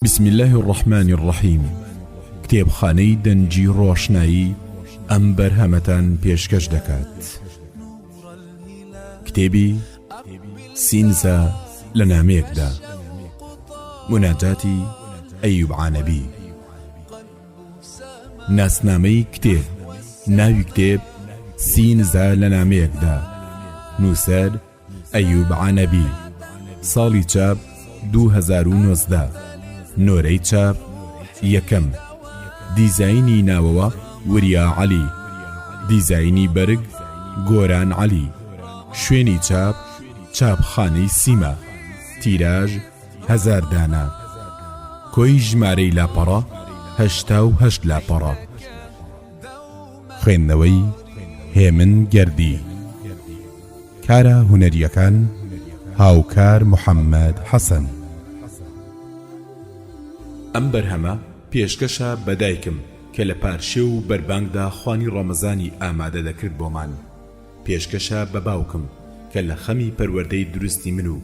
بسم اللە الرحمن الرحیم کتێبخانەی دەنگی ڕۆشنایی ئەم بەرهەمەتان پێشکەش دەکات. کتێبی سینزا لە نامەیەکدا موناجاتی ئەیوب عانەبی ناسنامەی کتێب ناوی کتێب سینزا لە نامەیەکدا نووسەر ئەیوب عەنەبی، ساڵی چاپ 2019، نۆرەی چاپ یەکەم، دیزاینی ناوەوە وریا عەلی، دیزاینی بەرگ گۆران عەلی، شوێنی چاپ چاپخانەی سیما، تیراژ هەزار دانە، کۆی ژمارەی لاپەڕە 88 لاپەڕە. خوێندنەوەی هێمن گەردی. کارە هونەرییەکان، هاوکار محەممەد حەسەن. ئەم بەرهەمە پێشکەشە بە دایکم کە لە پارشێو و بەربانگدا خوانی ڕەمەزانی ئامادە دەکرد بۆمان. پێشکەشە بە باوکم کە لە خەمی پەروەردەی دروستی من و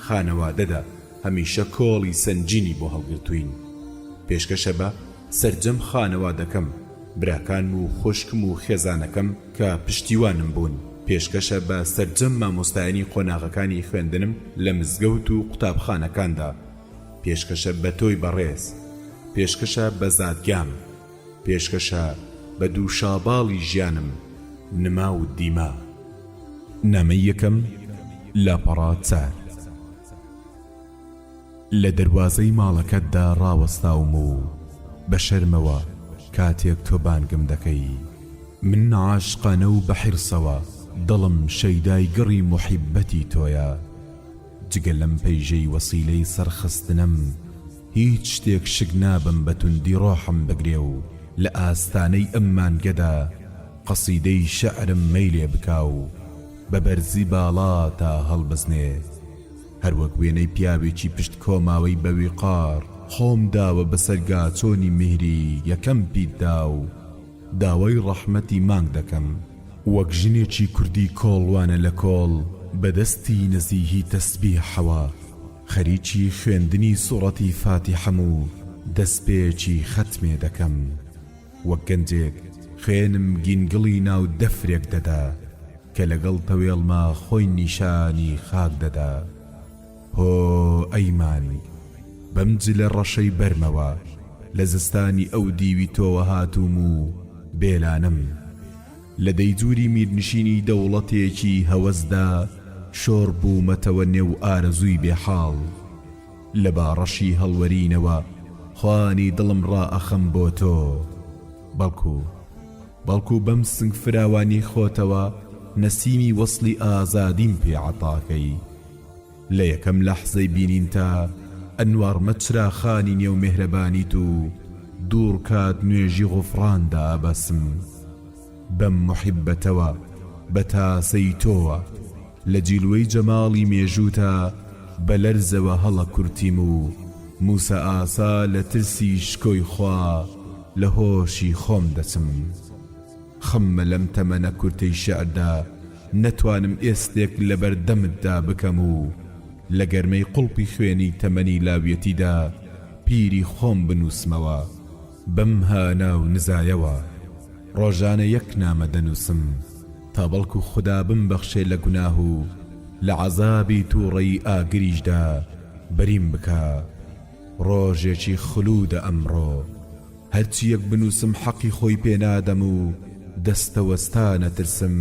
خانەوادەدا هەمیشە کۆڵی سەنگینی بۆ هەڵگرتووین. پێشکەشە بە سەرجەم خانەوادەکەم، براکانم و خوشکم و خێزانەکەم کە پشتیوانم بوون، پێشکەشە بە سەرجەم مامۆستایانی قۆناغەکانی خوێندنم لە مزگەوت و قوتابخانەکاندا، پێشکەشە بە تۆی بەڕێز، پێشکەشە بە زادگام، پێشکەشە بە دوو شاباڵی ژیانم، نما و دیما. نامەی یەکەم، لاپەڕە چار. لە دەروازەی ماڵەکەتدا ڕاوەستاوم و بە شەرمەوە کاتێک تۆ بانگم دەکەی. من عاشقانە و بە حیرسەوە دڵم شەیدای گڕی موحیبەتی تۆیە. جگە لەم پەیژەی وەسیلەی سەرخستنەم هیچ شتێک شک نابەم بە توندی ڕۆحم بگرێ و لە ئاستانەی ئەم مانگەدا قەسیدەی شیعرم مەیلێ بکا و بە بەرزی باڵاتا هەڵبزنێ. هەروەک وێنەی پیاوێکی پشت کۆماوەی بە ویقار خۆم داوە بەسەر گاچۆنی میهری یەکەم پیتدا و داوای ڕەحمەتی مانگ دەکەم. وەک ژنێکی کوردی کۆڵوانە لە کۆڵ بە دەستی نەزیهی تەسبیحەوە خەریکی خوێندنی سوڕەتی فاتیحەم و دەسپێکی خەتمێ دەکەم. وەک گەنجێک خوێنم گینگڵی ناو دەفرێک دەدا کە لەگەڵ تەوێڵما خۆی نیشانی خاک دەدا. هۆ ئەی مانگ، بەم جلە ڕەشەی بەرمەوە لە زستانی ئەو دیوی تۆوە هاتووم و بێلانەم. لە دەیجوری میرنشینی دەوڵەتێکی هەوەسدا شۆڕ بوومەتەوە نێو ئارەزووی بێحاڵ. لە باڕەشی هەڵوەرینەوە خوانی دڵم ڕائەخەم بۆ تۆ بەڵکو بەڵکو بەم سنگ فراوانی خۆتەوە نەسیمی وەسڵی ئازادیم پێ عەتاکەی لە یەکەم لەحزەی بینینتا ئەنواڕمە چراخانی نێو مێهرەبانیت و دووڕکات نوێژی غوفڕان دائەبەسم بەم موحیبەتەوە بە تاسەی تۆوە لە جیلوەی جەماڵی مێژووتا بە لەرزەوە هەڵەکورتیم و موسا ئاسا لە ترسی شکۆی خوا لە هۆشی خۆم دەچم. خەممە لەم تەمەنە کورتەی شیعردا نەتوانم ئێستێک لەبەر دەمتدا بکەم و لە گەرمەی قوڵپی خوێنی تەمەنی لاویەتیدا پیری خۆم بنووسمەوە. بەم هانا و نزایەوە ڕۆژانە یەک نامە دەنووسم تا بەڵکو خودا بمبەخشێ لە گوناه و لە عەزابی تووڕەیی ئاگریشدا بەریم بکا. ڕۆژێکی خلوودە ئەمڕۆ. هەرچییەک بنووسم حەقی خۆی پێ نادەم و دەستەوەستان ئەترسم.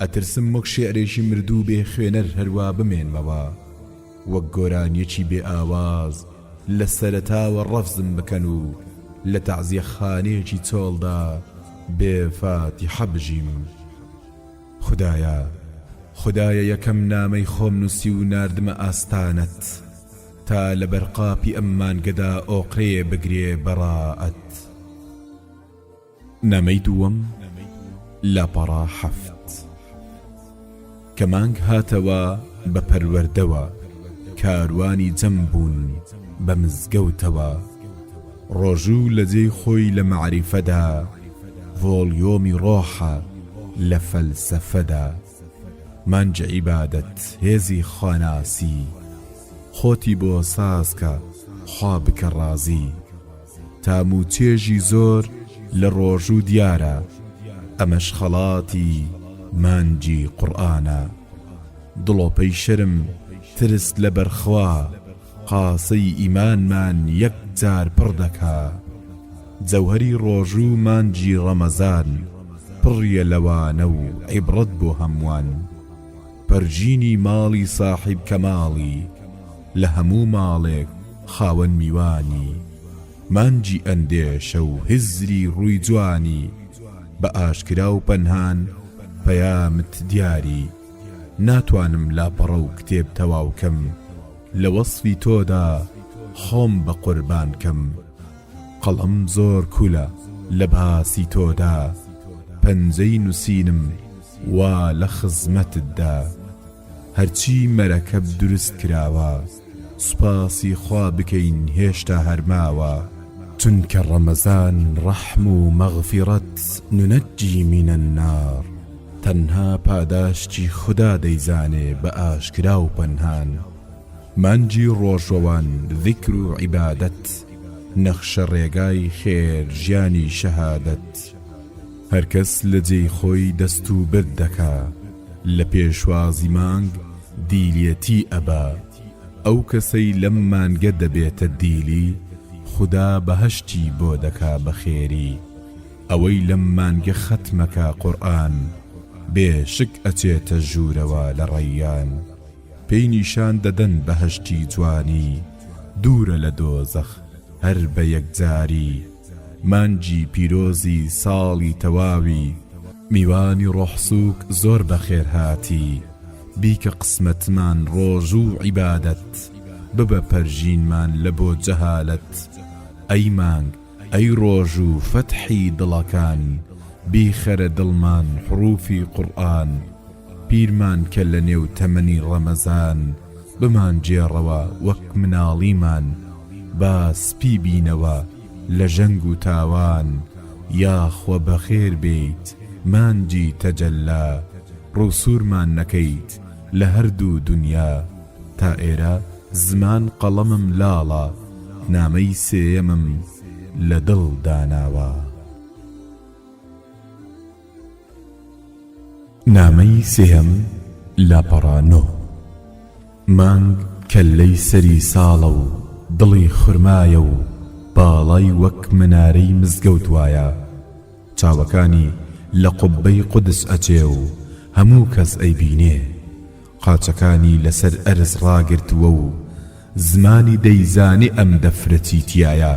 ئەترسم وەک شیعرێکی مردوو بێ خوێنەر هەروا بمێنمەوە. وەک گۆرانیەکی بێ ئاواز لە سەرەتاوە ڕەفزم بکەن و لە تەعزیەخانەیەکی چۆڵدا بێ فاتیحە بژیم. خودایە خودایە یەکەم نامەی خۆم نوسی و ناردمە ئاستانەت تا لە بەرقاپی ئەم مانگەدا ئۆقرەیێ بگرێ بەڕائەت. نامەی دووەم، لاپەڕە حەفت. کە مانگ هاتەوە بە پەروەردەوە، کاروانی جەم بوون بە مزگەوتەوە. ڕۆژوو لە جێی خۆی لە مەعریفەدا، ڤۆڵیۆمی ڕۆحە لە فەلسەفەدا. مانگی عیبادەت هێزی خواناسی، خۆتی بۆ ساز کە. خوا بکە ڕازی. تام و چێژی زۆر لە ڕۆژوو دیارە، ئەمەش خەڵاتی مانگی قورئانە. دڵۆپەی شەرم ترس لەبەر خوا، قاسەی ئیمانمان یەک جار پڕ دەکا. جەوهەری ڕۆژوو مانگی ڕەمەزان، پڕیە لە وانە و عیبڕەت بۆ هەمووان. پەرژینی ماڵی ساحیب کەماڵی، لە هەموو ماڵێک خاوەن میوانی، مانگی ئەندێشە و هزری ڕووی جوانی، بە ئاشکرا و پەنهان پەیامت دیاری، ناتوانم لاپەڕە و کتێب تەواو کەم، لە وەسفی تۆدا خۆم بە قوربان کەم، قەڵەم زۆر کولە لە باسی تۆدا، پەنجەی نوسینم وا لە خزمەتتدا. هەرچی مەرەکەب دروست کراوە سوپاسی خوا بکەین هێشتا هەر ماوە. چونکە ڕەمەزان ڕەحم و مەغفیڕەت ننجی من النار تەنها پاداشتی خودا دەیزانێ بە ئاشکرا و پەنهان مانگی ڕۆژوەوان ذیکر و عیبادەت نەخشە ڕێگای خێر ژیانی شەهادەت هەرکەس لە جێی خۆی دەست و برد دەکا. لە پێشوازی مانگ دیلیەتی ئەبا ئەو کەسەی لەم مانگە دەبێتە دیلی خودا بەهەشتی بۆ دەکا بە خێری ئەوەی لەم مانگە خەتمەکا قورئان بێ شک ئەچێتە ژوورەوە لە ڕەیان پێی نیشان دەدەن بەهەشتی جوانی دوورە لە دۆزەخ هەر بە یەکجاری. مانگی پیرۆزی ساڵی تەواوی میوانی ڕۆح سوک زۆر بەخێر هاتی بیکە قسمەتمان ڕۆژوو و عیبادەت ببە پەرژینمان لە بۆ جەهالەت ئەی مانگ ئەی ڕۆژ و فەتحی دڵەکان بیخەرە دڵمان حڕوفی قوڕئان پیرمان کە لە نێو تەمەنی ڕەمەزان بمانگێڕەوە وەک مناڵیمان با سپی بینەوە لە ژەنگ و تاوان یاخوە بەخێر بێیت مانگی تەجەلا ڕووسوورمان نەکەیت لە هەردوو دونیا تا ئێرە زمان قەڵەمم لاڵە نامەی سێیەمم لە دڵ داناوە. نامەی سێیەم لاپەڕە نۆ. مانگ کەللەی سەری ساڵە و دڵی خورمایە و باڵای وەک منارەی مزگەوت وایە. چاوەکانی لە قوببەی قودس ئەچێ و هەموو کەس ئەیبینێ. قاچەکانی لەسەر ئەرز ڕاگرتووە و زمانی دەیزانێ ئەم دەفرە چی تیایە.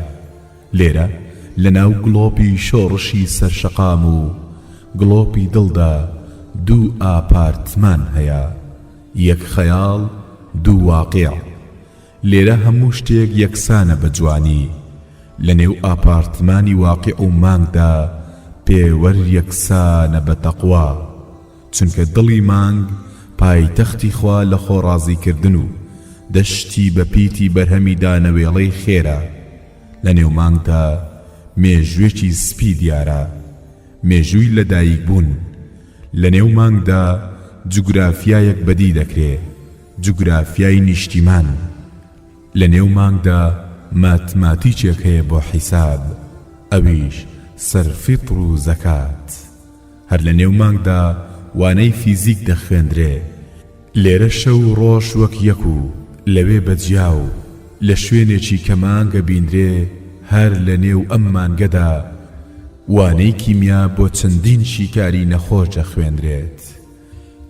لێرە لە ناو گڵۆپی شۆڕشی سەر شەقام و گڵۆپی دڵدا دوو ئاپارتمان هەیە، یەک خەیاڵ، دوو واقیع. لێرە هەموو شتێک یەکسانە بە جوانی. لە نێو ئاپارتمانی واقیع و مانگدا پێوەر یەکسانە بە تەقوا. چونکە دڵی مانگ پایتەختی خوا لە خۆ ڕازیکردن و دەشتی بە پیتی بەرهەمی دانەوێڵەی خێرە. لە نێو مانگدا مێژووێکی سپی دیارە، مێژووی لە دایک بوون. لە نێو مانگدا جوگرافیایەک بەدی دەکرێ، جوگرافیای نیشتیمان. لە نێو مانگدا ماتماتیکێک هەیە بۆ حیساب، ئەویش سەرفیتر و زەکات. هەر لە نێو مانگدا وانەی فیزیک دەخوێندرێ. لێرە شەو و ڕۆژ وەک یەک و لەوێ بە جیا و لە شوێنێکی کە مانگ ئەبینرێ هەر لە نێو ئەم مانگەدا وانەی کیمیا بۆ چەندین شیکاری نەخۆش دەخوێنرێت.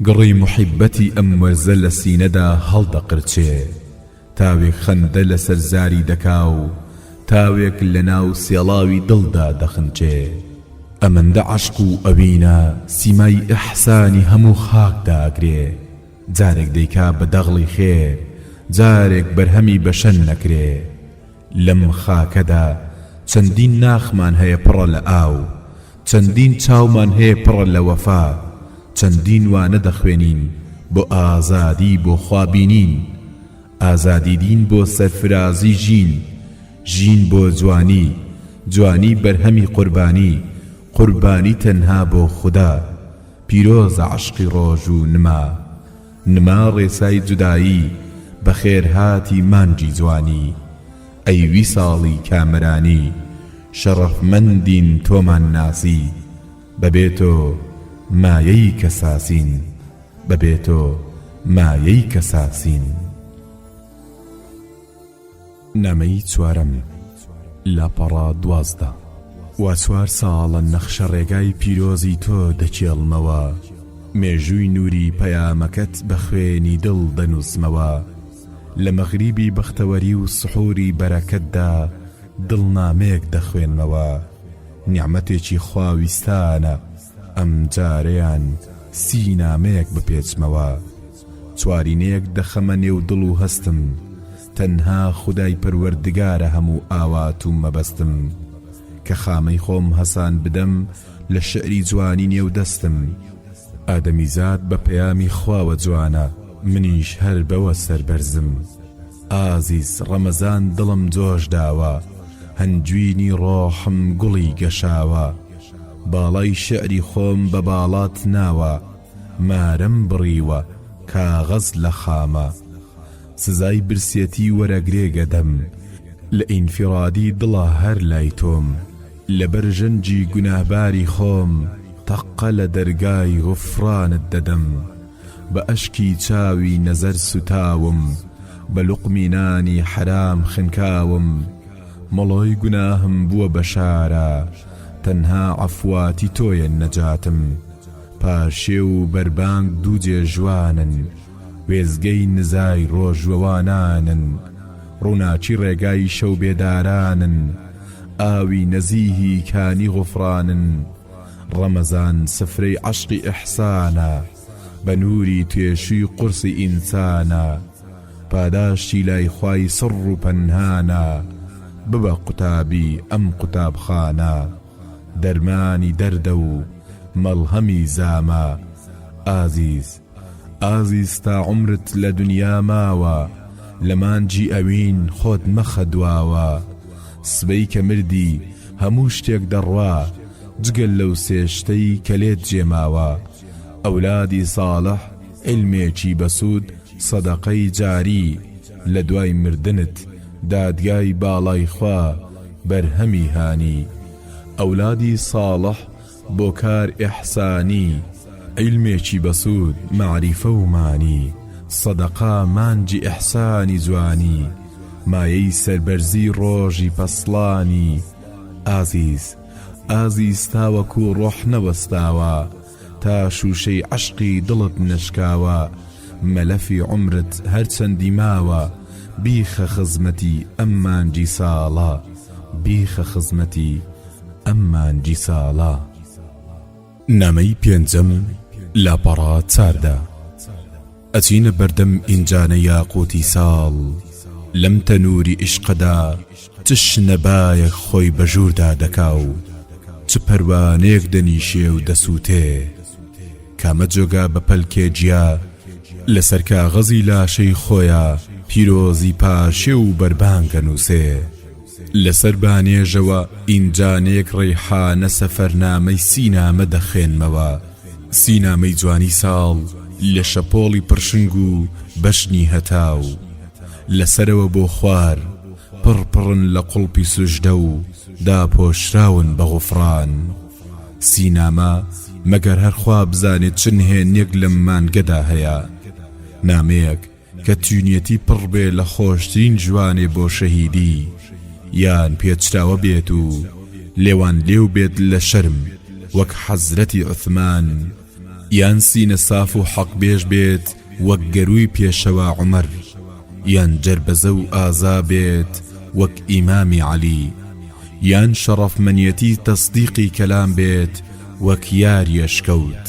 گڕی موحیبەتی ئەم وەرزە لە سینەدا هەڵدەقرچێ. تاوێک خەندە لەسەر زاری دەکا و تاوێک لە ناو سێڵاوی دڵدا دەخنچێ. ئەمەندە عەشق و ئەوینە سیمای ئیحسانی هەموو خاک داگرێ، جارێک دەیکا بە دەغڵی خێر، جارێک بەرهەمی بە شەن نەکرێ. لەم خاکەدا چەندین ناخمان هەیە پڕە لە ئاو، چەندین چاومان هەیە پڕە لە وەفا، چەندین وانە دەخوێنین بۆ ئازادی بۆ خوا بینین، ئازادی دین بۆ سەرفرازی ژین، ژین بۆ جوانی، جوانی بەرهەمی قوربانی، قوربانی تەنها بۆ خودا، پیرۆزە عەشقی ڕۆژ و نما، نما ڕێسای جودایی، بەخێرهاتی مانگی جوانی. ئەی ویساڵی کامەرانی شەڕەفمەندین تۆمان ناسی بەبێ تۆ مایەی کەساسین بەبێ تۆ مایەی کەساسین. نامەی چوارەم، لاپەڕە 12. وا چوار ساڵە نەخشەڕێگای پیرۆزی تۆ دەکێڵمەوە، مێژووی نووری پەیامەکەت بە خوێنی دڵ دەنووسمەوە، لە مەغریبی بەختەوەری و سحوری بەرەکەتدا دڵنامەیەک دەخوێنمەوە، نیعمەتێکی خواویستانە ئەمجارەیان سینامەیەک بپێچمەوە، چوارینەیەک دەخەمە نێو دڵ و هەستم، تەنها خودای پەروەردگارە هەموو ئاوات و مەبەستم، کە خامەی خۆم هەسان بدەم لە شیعری جوانی نێو دەستم. ئادەمیزاد بە پەیامی خواوە جوانە منیش هەر بەوە سەربەرزم. ئازیز ڕەمەزان دڵم جۆش داوە هەنجوینی ڕۆحم گوڵی گەشاوە باڵای شیعری خۆم بە باڵات ناوە مارم بڕیوە کاغەز لە خامە سزای برسێتی وەرەگرێ گەدەم لە ئینفیرادی دڵا هەر لای تۆم لەبەر ژەنگی گوناهباری خۆم تەقە لە دەرگای غوفرانت دەدەم بە ئەشکی چاوی نەزەر سوتاوم بە لوقمی نانی حەرام خنکاوم مەڵۆی گوناهم بووە بە شارە تەنها عەفواتی تۆیە نەجاتم پارشێو و بەربانگ دوو جێ ژوانن وێستگەی نزای ڕۆژوەوانانن ڕووناکی ڕێگای شەو بێدارانن ئاوی نەزیهی کانی غوفرانن ڕەمەزان سفرەی عەشقی ئیحسانە بە نووری توێشووی قورسی ئینسانە پاداشتی لای خوای سڕ و پەنهانە ببە قوتابی ئەم قوتابخانە دەرمانی دەردە و مەڵهەمی زامە ئازیز ئازیز تا عومرت لە دونیا ماوە لە مانگی ئەوین خۆت مەخە دواوە سبەی کە مردی هەموو شتێک دەڕوا جگە لەو سێ شتەی کە لێت جێ ماوە ئەولادی ساڵح عیلمێکی بەسوود سەدەقەی جاری لە دوای مردنت دادگای باڵای خوا بەرهەمی هانی ئەولادی ساڵح بۆ کار ئیحسانی، عیلمێکی بەسوود، مەعریفە و مانی، سەدەقە، مانگی ئیحسانی جوانی، مایەی سەربەرزی ڕۆژی پەسڵانی، ئازیز، ئازیز تاوەکو ڕۆح نەوەستاوە، تا شووشەی عەشقی دڵت نەشکاوە، مەلەفی عومرت هەرچەندی ماوە، بیخە خزمەتی ئەم مانگی ساڵە، بیخە خزمەتی. ئەم مانگی ساڵە. نامەی پێنجەم لاپەڕە 14. ئەچینە بەردەم ئینجانە یاقوتی ساڵ لەم تەنوری ئیشقەدا چ شنەبایەک خۆی بە ژووردا دەکا و چ پەروانەیەک دەنیشێ و دەسووتێ کامە جۆگا بە پەلکێ گیا لەسەر کاغەزی لاشەی خۆیا پیرۆزی پارشێو و بەربانگ ئەنووسێ. لەسەر بانێژەوە ئینجانێک ڕەیحانە سەفەرنامەی سی نامە دەخوێنمەوە، سی نامەی جوانی ساڵ لە شەپۆڵی پڕشنگ و بەژنی هەتاو، لە سەرەوە بۆ خوار پڕ پڕن لە قوڵپی سوجدە و داپۆشراون بە غوفڕان. سی نامە مەگەر هەر خوا بزانێ چ نهێنیەک لەم مانگەدا هەیە. نامەیەک کە تینوێتی پڕ بێ لە خۆشترین ژوانێ بۆ شەهیدی، یان پێچراوە بێت و لێوان لێو بێت لە شەرم وەک حەزرەتی عوثمان، یان سینە ساف و حەق بێژ بێت وەک گەرووی پێشەوا عومەر، یان جەربەزە و ئازا بێت وەک ئیمامی عەلی، یان شەڕەفمەنیەتی تەسدیقی کەلام بێت وەک یاری ئەشکەوت.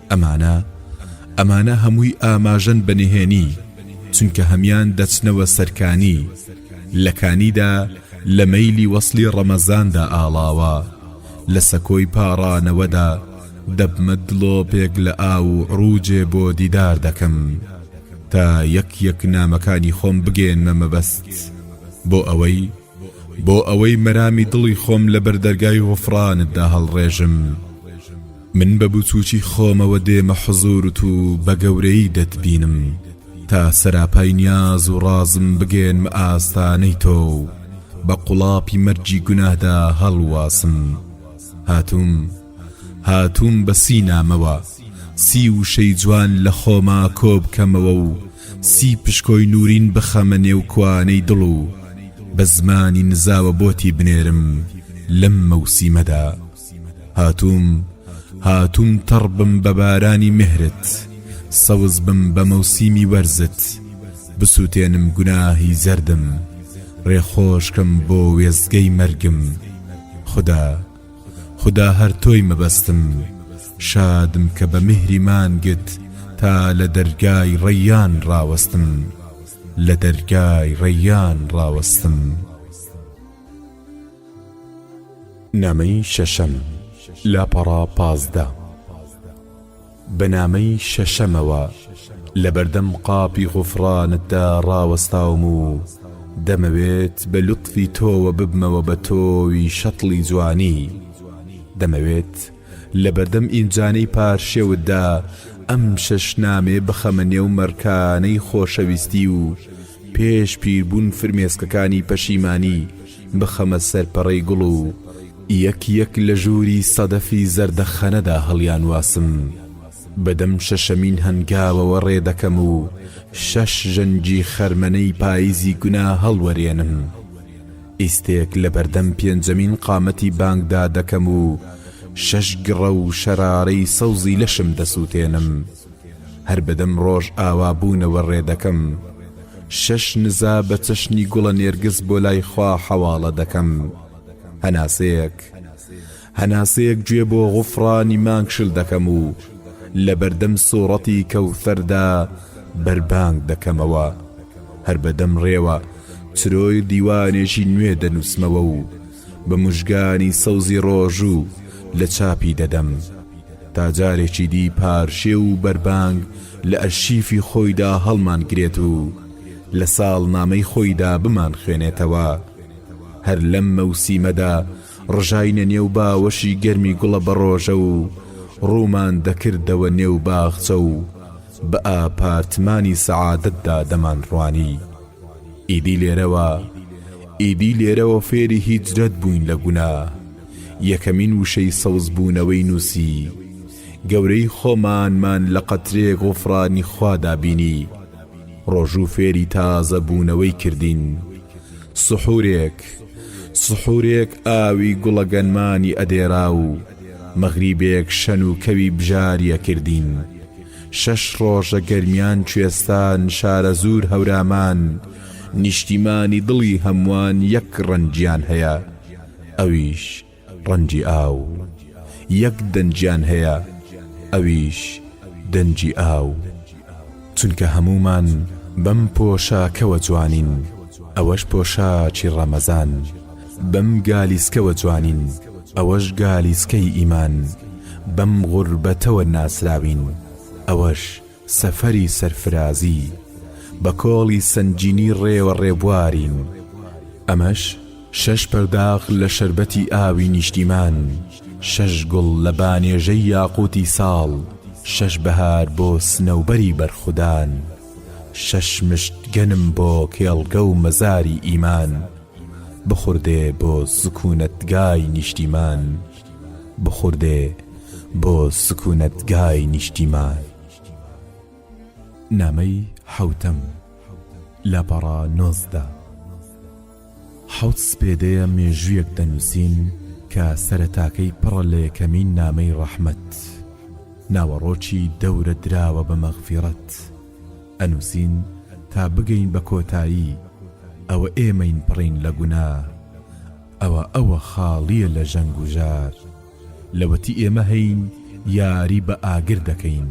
ئەمانە ئەمانە هەمووی ئاماژەن بە نهێنی چونکە هەمیان دەچنەوە سەر کانی لە کانیدا لە مەیلی وەسڵی ڕەمەزاندا ئاڵاوە لە سەکۆی پاڕانەوەدا دەبمە دڵۆپێک لە ئاو و عروجێ بۆ دیدار دەکەم تا یەک یەک نامەکانی خۆم بگەیەنمە مەبەست بۆ ئەوەی بۆ ئەوەی مەرامی دڵی خۆم لە بەردەرگای غوفرانتدا هەڵڕێژم. من بە بچووکی خۆمەوە دێمە حزوورت و بە گەورەیی دەتبینم. تا سەراپای نیاز و ڕازم بگەیەنمە ئاستانەی تۆ و بە قوڵاپی مەرگی گوناهدا هەڵواسم. هاتووم، هاتووم بە سی نامەوە، سی وشەی جوان لە خۆما کۆ بکەمەوە و سی پشکۆی نوورین بخەمە نێو کوانەی دڵ و بە زمانی نزاوە بۆتی بنێرم لەم مەوسیمەدا. هاتووم، هاتووم تەڕ بم بە بارانی میهرت، سەوز بم بە مەوسیمی وەرزت، بسووتێنم گوناهی زەردم، ڕێ خۆش کەم بۆ وێستگەی مەرگم. خودا، خودا هەر تۆی مەبەستم، شادم کە بە میهری مانگت تا لە دەرگای ڕەیان ڕاوەستم، لە دەرگای ڕەیان ڕاوەستم. نامەی شەشەم، لاپەڕە 15. بە نامەی شەشەمەوە لەبەردەم قاپی غوفڕانتدا ڕاوەستاوم و دەمەوێت بە لوتفی تۆوە ببمەوە بە تۆوی شەتڵی جوانی. دەمەوێت لەبەردەم ئینجانەی پارشێوتدا ئەم شەش نامەیە بخەمە نێو مەرکانەی خۆشەویستی و پێش پیربوون فرمێسکەکانی پەشیمانی بخەمە سەر پەڕەی گوڵ و یەک یەک لە ژووری سەدەفی زەردەخەنەدا هەڵیانواسم. بەدەم شەشەمین هەنگاوەوە ڕێ دەکەم و شەش ژەنگی خەرمەنەی پاییزی گونا هەڵوەرێنم. ئیستێک لە بەردەم پێنجەمین قامەتی بانگدا دەکەم و شەش گڕە و شەرارەی سەوزی لەشم دەسووتێنم. هەر بەدەم ڕۆژئاوا بوونەوە ڕێ دەکەم. شەش نزا بە چەشنی گوڵە نێرگز بۆ لای خوا حەواڵە دەکەم. هەناسەیەک هەناسەیەک گوێ بۆ غوفڕانی مانگ شل دەکەم و لە بەردەم سوڕەتی کەوثەردا بەربانگ دەکەمەوە. هەر بەدەم ڕێوە چرۆی دیوانێکی نوێ دەنووسمەوە و بە موژگانی سەوزی ڕۆژوو لە چاپی دەدەم. تا جارێکی دی پارشێو و بەربانگ لە ئەرشیفی خۆیدا هەڵمانگرێت و لە ساڵنامەی خۆیدا بمانخوێنێتەوە. هەر لەم مەوسیمەدا ڕژاینە نێو باوەشی گەرمی گوڵە بەڕۆژە و ڕوومان دەکردەوە نێو باخچە و بە ئاپارتمانی سەعادەتدا دەمانڕوانی. ئیدی لێرەوە ئیدی لێرەوە فێری هیجرەت بووین لە گوناه. یەکەمین وشەی سەوزبوونەوەی نووسی. گەورەی خۆمانمان لە قەترەیەک غوفرانی خوادا بینی. ڕۆژوو فێری تازە بوونەوەی کردین. سحورێک سحورێک ئاوی گوڵەگەنمانی ئەدێرا و مەغریبێک شەن و کەوی بژاری ئەکردین. شەش ڕۆژە گەرمیان کوێستان شارەزوور هەورامان نیشتیمانی دڵی هەمووان یەک ڕەنگیان هەیە ئەویش ڕەنگی ئاو یەک دەنگیان هەیە ئەویش دەنگی ئاو چونکە هەموومان بەم پۆشاکەوە جوانین ئەوەش پۆشاکی ڕەمەزان بەم گالیسکەوە جوانین ئەوەش گالیسکەی ئیمان بەم غوربەتەوە ناسراوین ئەوەش سەفەری سەرفرازی بە کۆڵی سەنگینی ڕێوە ڕێبوارین ئەمەش شەش پەرداخ لە شەربەتی ئاوی نیشتیمان شەش گوڵ لە بانێژەی یاقوتی ساڵ شەش بەهار بۆ سنەوبەری بەرخودان شەش مشت گەنم بۆ کێڵگە و مەزاری ئیمان بخوردێ بۆ سکونەتگای نیشتیمان بخوردێ بۆ سکونەتگای نیشتیمان. نامەی حەوتەم، لاپەڕە 19. حەوت سپێدەیە مێژوویەک دەنووسین کە سەرەتاکەی پڕە لە یەکەمین نامەی ڕەحمەت، ناوەڕۆکی دەورە دراوە بە مەغفیڕەت. ئەنووسین تا بگەین بە کۆتایی، ئەوە ئێمەین پڕین لە گوناه، ئەوە ئەوە خاڵییە لە ژەنگ و ژار. لەوەتی ئێمە هەین یاری بە ئاگر دەکەین،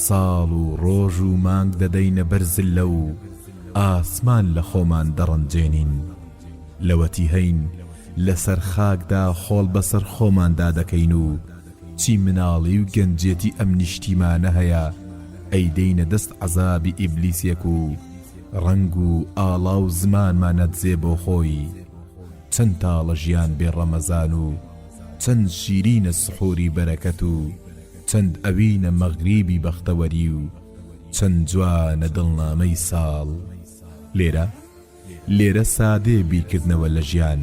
ساڵ و ڕۆژ و مانگ دەدەینە بەر زللە و ئاسمان لە خۆمان دەڕەنجێنین. لەوەتی هەین لەسەر خاکدا خۆڵ بەسەر خۆماندا دەکەین و چی مناڵی و گەنجێتی ئەم نیشتیمانە هەیە ئەیدەینە دەست عەزابی ئیبلیسێک و ڕەنگ و ئاڵا و زمانمان ئەدزێ بۆ خۆی. چەند تاڵە ژیان بێ ڕەمەزان و چەند شیرینە سحوری بەرەکەت و چەند ئەوینە مەغریبی بەختەوەری و. چەند جوانە دڵنامەی ساڵ. لێرە، لێرە سادەیە بیرکردنەوە لە ژیان.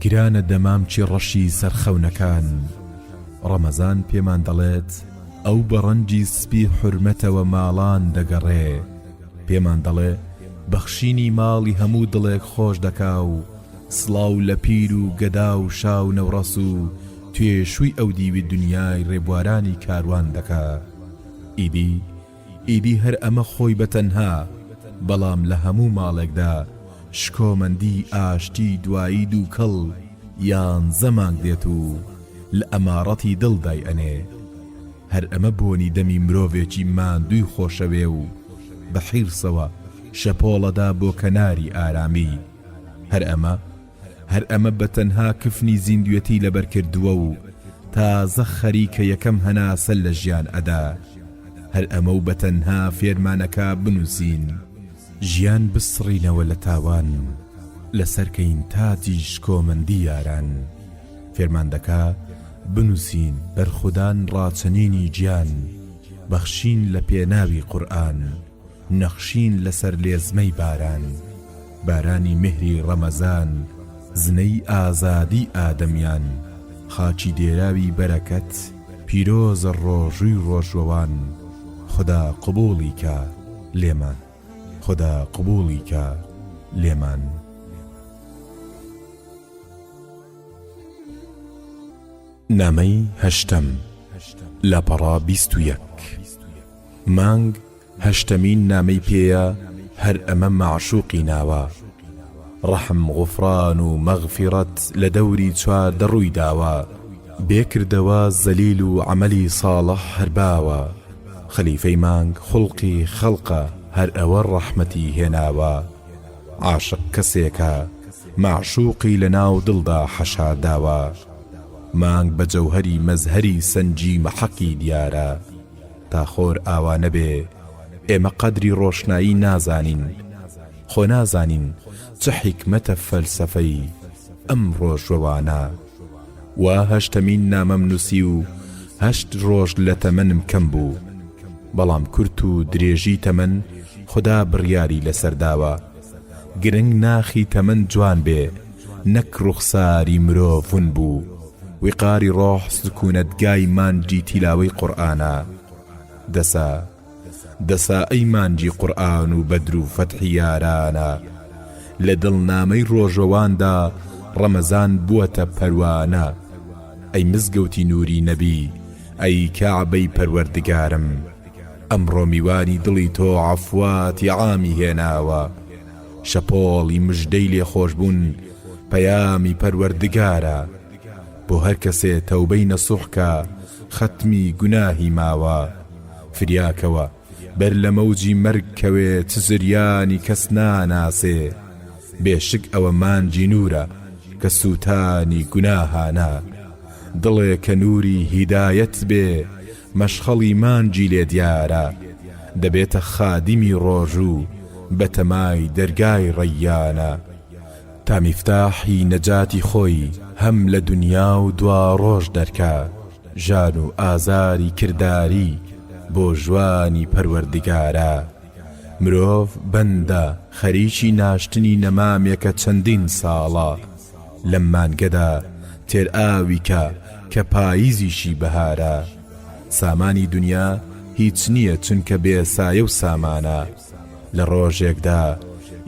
گرانە دەمامکی ڕەشی سەر خەونەکان. ڕەمەزان پێمان دەڵێت ئەو بە ڕەنگی سپی حورمەتەوە ماڵان دەگەڕێ. پێمان دەڵێ بەخشینی ماڵی هەموو دڵێک خۆش دەکا و سڵاو لە پیر و گەدا و شا و نەوڕەس و توێشووی ئەو دیوی دنیای ڕێبوارانی کاروان دەکا. ئیدی ئیدی هەر ئەمە خۆی بە تەنها، بەڵام لە هەموو ماڵێکدا شکۆمەندی ئاشتی دوایی دووکەڵ یانزە مانگ دێت و لە ئەماڕەتی دڵ دای ئەنێ. هەر ئەمە بۆنی دەمی مرۆڤێکی ماندووی خۆشەوێ و بە حیرسەوە شەپۆڵەدا بۆ کەناری ئارامی. هەر ئەمە هەر ئەمە بە تەنها کفنی زیندوێتی لەبەر کردووە و تازە خەریکە یەکەم هەناسە لە ژیان ئەدا. هەر ئەمە و بە تەنها فێرمان ئەکا بنووسین. ژیان بسڕینەوە لە تاوان، لەسەر کەین تاجی شکۆمەندی یاران. فێرمان دەکا بنووسین بەرخودان ڕاچەنینی گیان، بەخشین لە پێناوی قورئان. نەخشین لەسەر لێزمەی باران بارانی میهری ڕەمەزان زنەی ئازادی ئادەمیان خاکی دێراوی بەرەکەت پیرۆزە ڕۆژووی ڕۆژوەوان خودا قبوڵی کا لێمان خودا قبوڵی کا لێمان. نامەی هەشتەم، لاپەڕە 21. مانگ هەشتەمین نامەی پێیە هەر ئەمە مەعشوقی ناوە ڕەحم غوفران و مەغفیڕەت لە دەوری 14 ڕووی داوە بێ کردەوە زەلیل و عەمەلی ساڵح هەر باوە خەلیفەی مانگ خوڵقی خەڵقە هەر ئەوە ڕەحمەتی هێناوە عاشق کەسێکە مەعشوقی لە ناو دڵدا حەشار داوە مانگ بە جەوهەری مەزهەری سەنگی مەحەکی دیارە. تا خۆر ئاوا نەبێ ئێمە قەدری ڕۆشنایی نازانین خۆ نازانین چ حیکمەتە فەلسەفەی ئەم ڕۆژوەوانە وا هەشتەمین نامەم نوسی و هەشت ڕۆژ لە تەمەنم کەم بوو بەڵام کورت و درێژی تەمەن خودا بڕیاری لەسەر داوە گرنگ ناخی تەمەن جوان بێ نەک ڕوخساری مرۆڤ ون بوو ویقاری ڕۆح سکونەتگای مانگی تیلاوەی قورئانە دەسا دەسا ئەی مانگی قورئان و بەدر و فەتحی یارانە لە دڵنامەی ڕۆژەواندا ڕەمەزان بووەتە پەروانە ئەی مزگەوتی نوری نەبی ئەی کەعبەی پەروەردگارم ئەمڕۆ میوانی دڵی تۆ عەفواتی عامی هێناوە شەپۆڵی مژدەی لێخۆشبوون پەیامی پەروەردگارە بۆ هەر کەسێ تەوبەی نەسوح کا خەتمی گوناهی ماوە فریاکەوە بەر لە مەوجی مەرگ کەوێ چ زریانی کەس ناناسێ بێ شک ئەوە مانگی نوورە کە سووتانی گوناهانە دڵێ کە نووری هیدایەت بێ مەشخەڵی مانگی لێ دیارە دەبێتە خادیمی ڕۆژوو بەتەمای دەرگای ڕەییانە تا میفتاحی نەجاتی خۆی هەم لە دونیا و دواڕۆژ دەرکا ژان و ئازاری کرداری بۆ ژوانی پەروەردگارە مرۆڤ بەندە خەریکی ناشتنی نەمامێکە چەندین ساڵە لەم مانگەدا تێرئاوی کە کە پاییزیشی بەهارە سامانی دونیا هیچ نییە چونکە بێ سایە و سامانە لە ڕۆژێکدا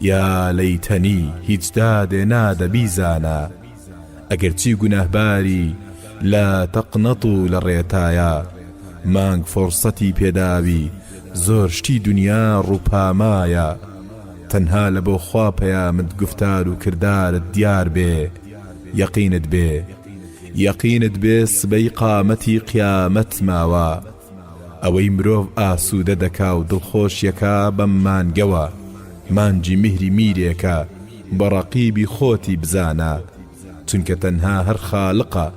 یا لەیتەنی هیچ دادێ نادە بیزانە ئەگەرچی گوناهباری لا تقنطوا لە ڕێتایە مانگ فۆرسەتی پێداوی زۆر شتی دونیا ڕووپامایە تەنها لە بۆ خوا پەیامت گوفتار و کردارت دیار بێ یەقینت بێ یەقینت بێ سبەی قامەتی قیامەت ماوە ئەوەی مرۆڤ ئاسوودە دەکا و دڵخۆشیەکا بەم مانگەوە مانگی میهری میرێکە بە ڕەقیبی خۆتی بزانە چونکە تەنها هەر خالقە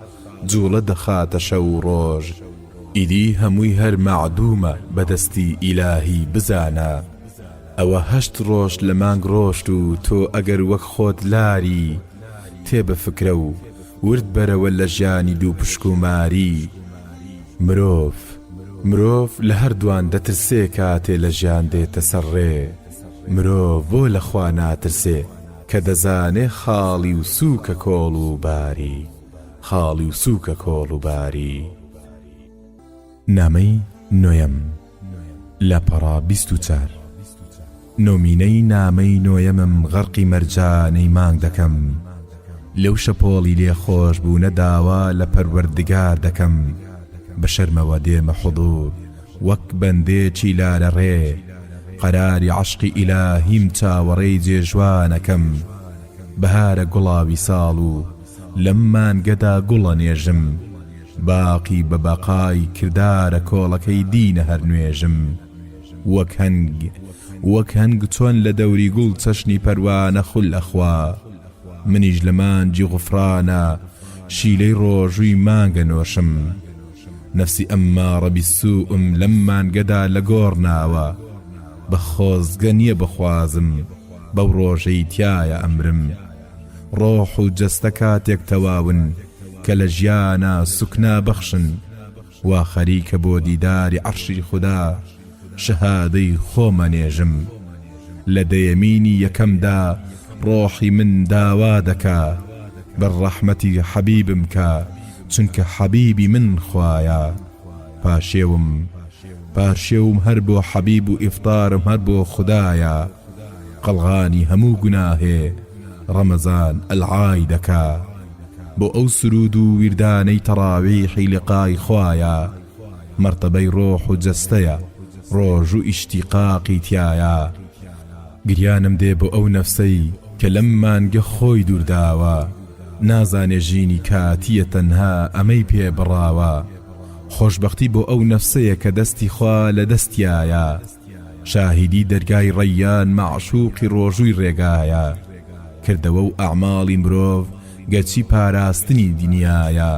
جوڵە دەخاتە شەو و ڕۆژ ئیدی هەمووی هەر مەعدومە بەدەستی ئیلاهی بزانە ئەوە هەشت ڕۆژ لە مانگ ڕۆشت و تۆ ئەگەر وەک خۆت لاری تێبفکرە و ورد بەرەوە لە ژیانی دووپشک و ماری. مرۆڤ. مرۆڤ لە هەردووان دەترسێ کاتێ لە ژیان دێتە سەر ڕێ، مرۆڤ بۆ لە خوا ناترسێ کە دەزانێ خاڵی و سووکە کۆڵ و باری، خاڵی و سووکە کۆڵ و باری. نامەی نۆیەم، لاپەڕە 24. نۆمینەی نامەی نۆیەمم غەرقی مەرجانەی مانگ دەکەم لەو شەپۆڵی لێ خۆش بوونە داوا لە پەروەردگار دەکەم بە شەرمەوە دێمە حوزور وەک بەندێکی لارە ڕێ قەراری عەشقی ئیلاهیم چاوەڕێی جێژوانەکەم بەهارە گوڵاوی ساڵ و لەم مانگەدا گوڵ ئەنێژم باقی بە بەقای کردارە کۆڵەکەی دینە هەر نوێژم وەک هەنگ وەک هەنگ چۆن لە دەوری گوڵ چەشنی پەروانە خول ئەخوا منیش لە مانگی غوفرانە شیلەی ڕۆژووی مانگە نۆشم نەفسی ئەمماڕە بیسووم لەم مانگەدا لە گۆڕ ناوە بە خۆزگە نییە بخوازم بەو ڕۆژەی تیایا ئەمرم ڕۆح و جەستە کاتێک تەواون کە لە ژیانا سوکنا بەخشن وا خەریکە بۆ دیداری عەرشی خودا شەهادەی خۆم ئەنێژم لە دەیەمینی یەکەمدا ڕۆحی من داوا دەکا بەر ڕەحمەتی حەبیبم کە چونکە حەبیبی من خوایە پاشێوم پارشێوم هەر بۆ حەبیب و ئیفتارم هەر بۆ خودایە قەڵغانی هەموو گوناهێ ڕەمەزان ئەلعای دەکا بۆ ئەو سروود و ویردانەی تەڕاویحی لقای خوایە مەرتەبەی ڕۆح و جەستەیە ڕۆژ و ئیشتیقاقی تیایە گریانم دێ بۆ ئەو نەفسەی کە لەم مانگە خۆی دوور داوە نازانێ ژینی کاتییە تەنها ئەمەی پێ بڕاوە خۆشبەختی بۆ ئەو نەفسەیە کە دەستی خوا لە دەستیایە شاهیدی دەرگای ڕەیان مەعشوقی ڕۆژووی ڕێگایە کردەوە و ئەعماڵی مرۆڤ گەرچی پاراستنی دنیایە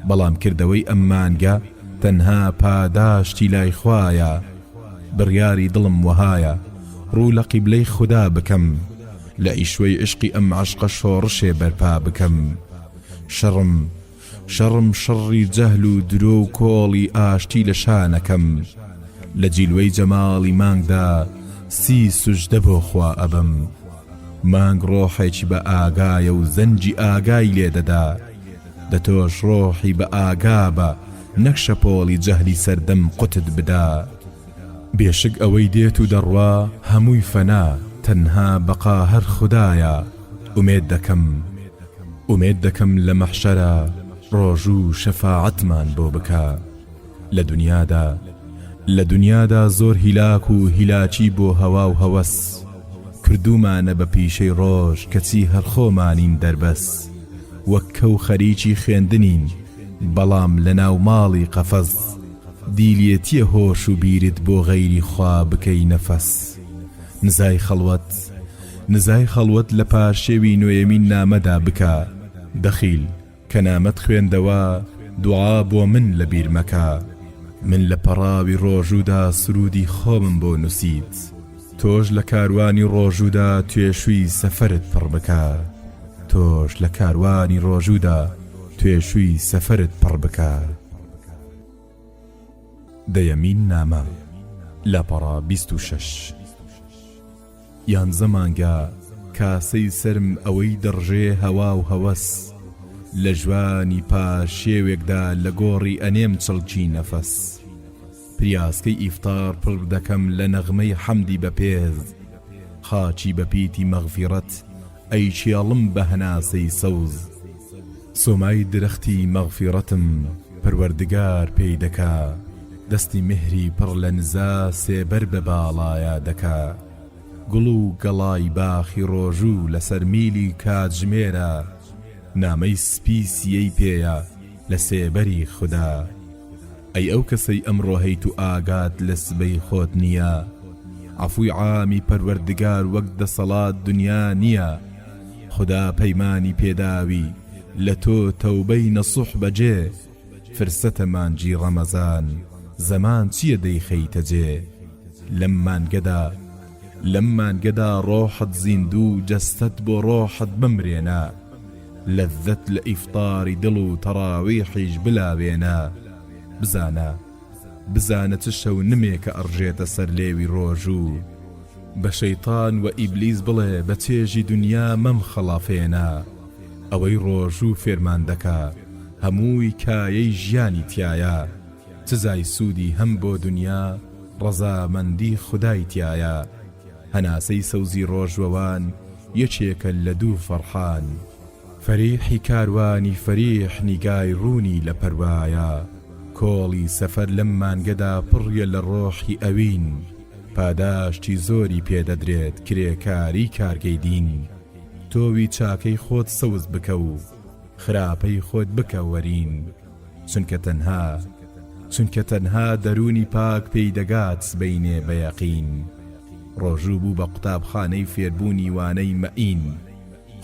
بەڵام کردەوەی ئەم مانگە تەنها پاداشتی لای خوایە بڕیاری دڵم وەهایە ڕوو لە قیبلەی خودا بکەم لە عیشوەی عشقی ئەم عەشقە شۆڕشێ بەرپا بکەم شەڕم شەڕم شەڕی جەهل و درۆ و کۆڵی ئاشتی لە شانەکەم لە جیلوەی جەماڵی مانگدا سی سوجدە بۆ خوا ئەبەم مانگ ڕۆحێکی بە ئاگایە و زەنگی ئاگای لێ دەدا دە تۆش ڕۆحی بە ئاگا بە نەک شەپۆڵی جەهلی سەردەم قوتت بدا بێشک ئەوەی دێت و دەڕوا هەمووی فەنا تەنها بەقا هەر خودایە ئومێد دەکەم ئومێد دەکەم لە مەحشەرا ڕۆژوو شەفاعەتمان بۆ بکا لە دونیادا لە دونیادا زۆر هیلاک و هیلاکی بۆ هەوا و هەوەس کردوومانە بە پیشەی ڕۆژ کەچی هەر خۆمانین دەربەس وەک کەو خەریکی خوێندنین بەڵام لە ناو ماڵی قەفەز دیلیەتیە هۆش و بیرت بۆ غەیری خوا بکەی نەفەس نزای خەڵوەت نزای خەڵوەت لە پارشێوی نۆیەمین نامەدا بکە دەخیل کە نامەت خوێندەوە دوعا بۆ من لە بیر مەکە من لە پەڕاوی ڕۆژوودا سروودی خۆمم بۆ نووسیت تۆش لە کاروانی ڕۆژوودا توێشووی سەفەرت پڕ بکە تۆش لە کاروانی ڕۆژوودا توێشووی سەفەرت پڕ بکە. دەیەمین نامە، لاپەڕە 26. یانزە مانگە کاسەی سەرم ئەوەی دەڕژێ هەوا و هەوەس لە ژوانی پارشێوێکدا لە گۆڕی ئەنێم چڵکی نەفەس پریاسکەی ئیفتار پڕ دەکەم لە نەغمەی حەمدی بەپێز خاکی بە پیتی مەغفیڕەت ئەیکێڵم بە هەناسەی سەوز سۆمای درەختی مەغفیڕەتم پەروەردگار پێی دەکا دەستی میهری پڕ لە نزا سێبەر بە باڵایا دەکا گوڵ و گەڵای باخی ڕۆژوو لەسەر میلی کاتژمێرە نامەی سپی سیەی پێیە لە سێبەری خودا ئەی ئەو کەسەی ئەمڕۆ هەیت و ئاگات لە سبەی خۆت نییە عەفوی عامی پەروەردگار وەک دەسەڵات دنیا نییە خودا پەیمانی پێداوی لە تۆ تەوبەی نەسوح بەجێ فرسەتە مانگی ڕەمەزان زەمان چیە دەیخەیتە جێ لەم مانگەدا لەم مانگەدا ڕۆحت زیندوو جەستەت بۆ ڕۆحت بمرێنە لەززەت لە ئیفتاری دڵ و تەڕاویحیش بلاوێنە بزانە. بزانە چ شەونمێکە ئەڕژێتە سەر لێوی ڕۆژوو. بە شەیتان وە ئیبلیس بڵێ بە چێژی دونیا مەم خەڵافێنە. ئەوەی ڕۆژوو فێرمان دەکا هەمووی کایەی ژیانی تیایە. سزای سوودی هەم بۆ دونیا ڕەزامەندی خودای تیایە. هەناسەی سەوزی ڕۆژوەوان یەکێکە لە دوو فەڕحان. فەریحی کاروانی فەریح نیگای ڕوونی لە پەروایە. کۆڵی سەفەر لەم مانگەدا پڕیە لە ڕۆحی ئەوین. پاداشتی زۆری پێ دەدرێت کرێکاری کارگەی دین. تۆوی چاکەی خۆت سەوز بکە و خراپەی خۆت بکە وەرین. چونکە تەنها چونکە تەنها دەروونی پاک پێی دەگات سبەینێ بە یەقین. ڕۆژوو بوو بە قوتابخانەی فێربوونی وانەی مەئین.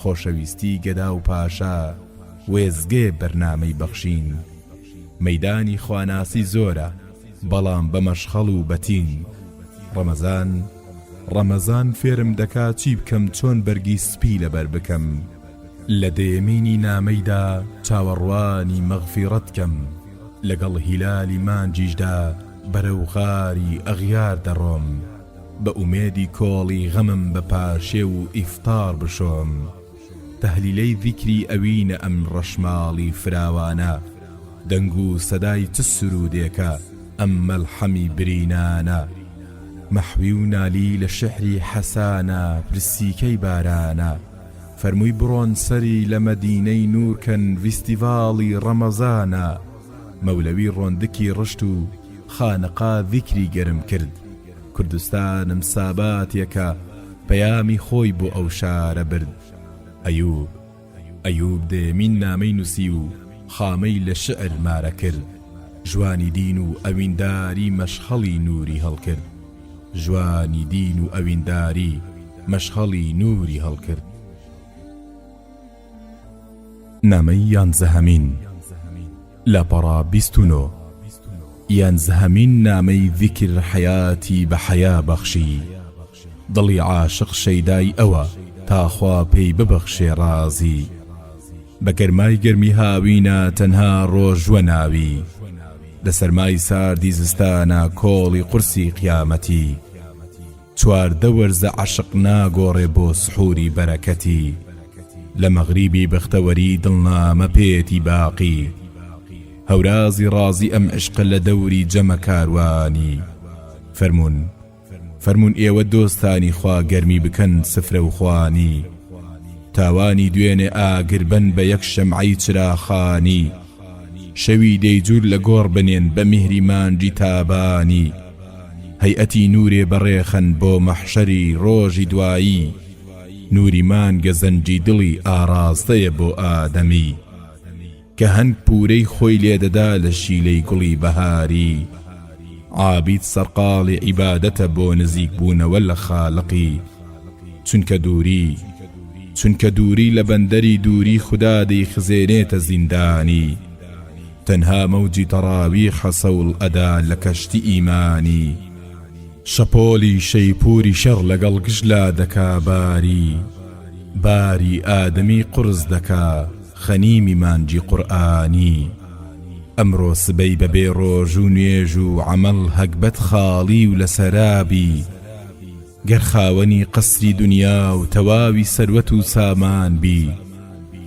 خۆشەویستی گەدا و پاشا وێستگەیە بەرنامەی بەخشین. مەیدانی خواناسی زۆرە بەڵام بە مەشخەڵ و بەتین. ڕەمەزان ڕەمەزان فێرم دەکا چی بکەم چۆن بەرگی سپی لەبەر بکەم. لە دەیەمینی نامەیدا چاوەڕوانی مەغفیڕەت کەم. لەگەڵ هیلالی مانگیشدا بەرەو غاری ئەغیار دەڕۆم. بە ئومێدی کۆڵی غەمم بە پارشێو و ئیفتار بشۆم. تەهلیلەی زیکری ئەوینە ئەم ڕەشماڵی فراوانە. دەنگ و سەدای چ سروودێکە ئەم مەڵحەمی برینانە. مەحوی و نالی لە شیعری حەسانە پرسیکەی بارانە. فەرمووی بڕۆن سەری لە مەدینەی نوور کەن ڤیستیڤاڵی ڕەمەزانە. مەولەوی ڕۆندکی ڕشت و خانەقا زیکری گەرم کرد. کوردستانم ساباتێکە پەیامی خۆی بۆ ئەو شارە برد. ئەیوب ئەیوب دەیەمین نامەی نووسی و خامەی لە شیعر مارە کرد. ژوانی دین و ئەوینداری مەشخەڵی نووری هەڵکرد. ژوانی دین و ئەوینداری مەشخەڵی نووری هەڵکرد. نامەی یانزەهەمین، لاپەڕە 29. یانزەهەمین نامەی زیکر حەیاتی بە حەیا بەخشی. دڵی عاشق شەیدای ئەوە تا خوا پێی ببەخشێ ڕازی. بە گەرمای گەرمی هاوینە تەنها ڕۆژوە ناوی. لە سەرمای ساردی زستانە کۆڵی قورسی قیامەتی. 14 وەرزە عەشق ناگۆڕێ بۆ سحوری بەرەکەتی. لە مەغریبی بەختەوەری دڵنامە پێتی باقی. هەورازی ڕازی ئەم عیشقە لە دەوری جەمە کاروانی. فەرموون. فەرموون ئێوە دۆستانی خوا گەرمی بکەن سفرە و خوانی تاوانی دوێنێ ئاگر بەن بە یەک شەمعەی چراخانی شەوی دەیجور لە گۆڕ بنێن بە میهری مانگی تابانی هەیئەتی نوورێ بەڕێخەن بۆ مەحشەری ڕۆژی دوایی نووری مانگە زەنگی دڵی ئاڕاستەیە بۆ ئادەمی. کە هەنگ پوورەی خۆی لێدەدا لە شیلەی گوڵی بەهاری، عابید سەرقاڵی عیبادەتە بۆ نزیک بوونەوە لە خالقی، چونکە دووری، چونکە دووری لە بەندەری دووری خودا دەیخزێنێتە زیندانی، تەنها مەوجی تەڕاویحە سەوڵ ئەدا لە کەشتی ئیمانی. شەپۆلی شەیپووری شەڕ لەگەڵ گشت لا دەکا باری، باری ئادەمی قورس دەکا. خەنیمی مانگی قورئانی ئەمڕۆ سبەی بە بێ ڕۆژ و نوێژ و عەمەڵ هەگبەت خاڵی و لە سەرابی گەر خاوەنی قەسری دونیا و تەواوی سەروەت و سامان بی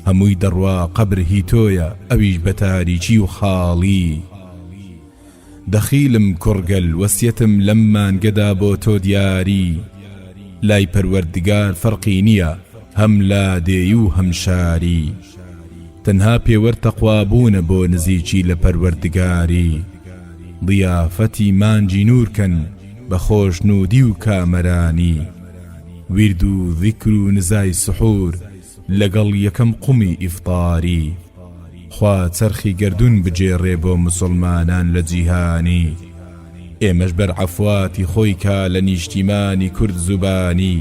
هەمووی دەڕوا قەبر هی تۆیە ئەویش بە تاریکی و خاڵی. دەخیلم کوڕ گەل وەسیەتم لەم مانگەدا بۆ تۆ دیاری لای پەروەردگار فەرقی نیە هەم لادێی و هەم شاری تەنها پێوەر تەقوا بوونە بۆ نزیکی لە پەروەردگاری ضیافەتی مانگی نوور کەن بە خۆشنوودی و کامەرانی ویرد و ذیکر و نزای سحور لەگەڵ یەکەم قومی ئیفتاری. خوا چەرخی گەردوون بگێڕێ بۆ موسڵمانان لە جیهانی ئێمەش بەر عەفواتی خۆی کا لە نیشتیمانی کورد زوبانی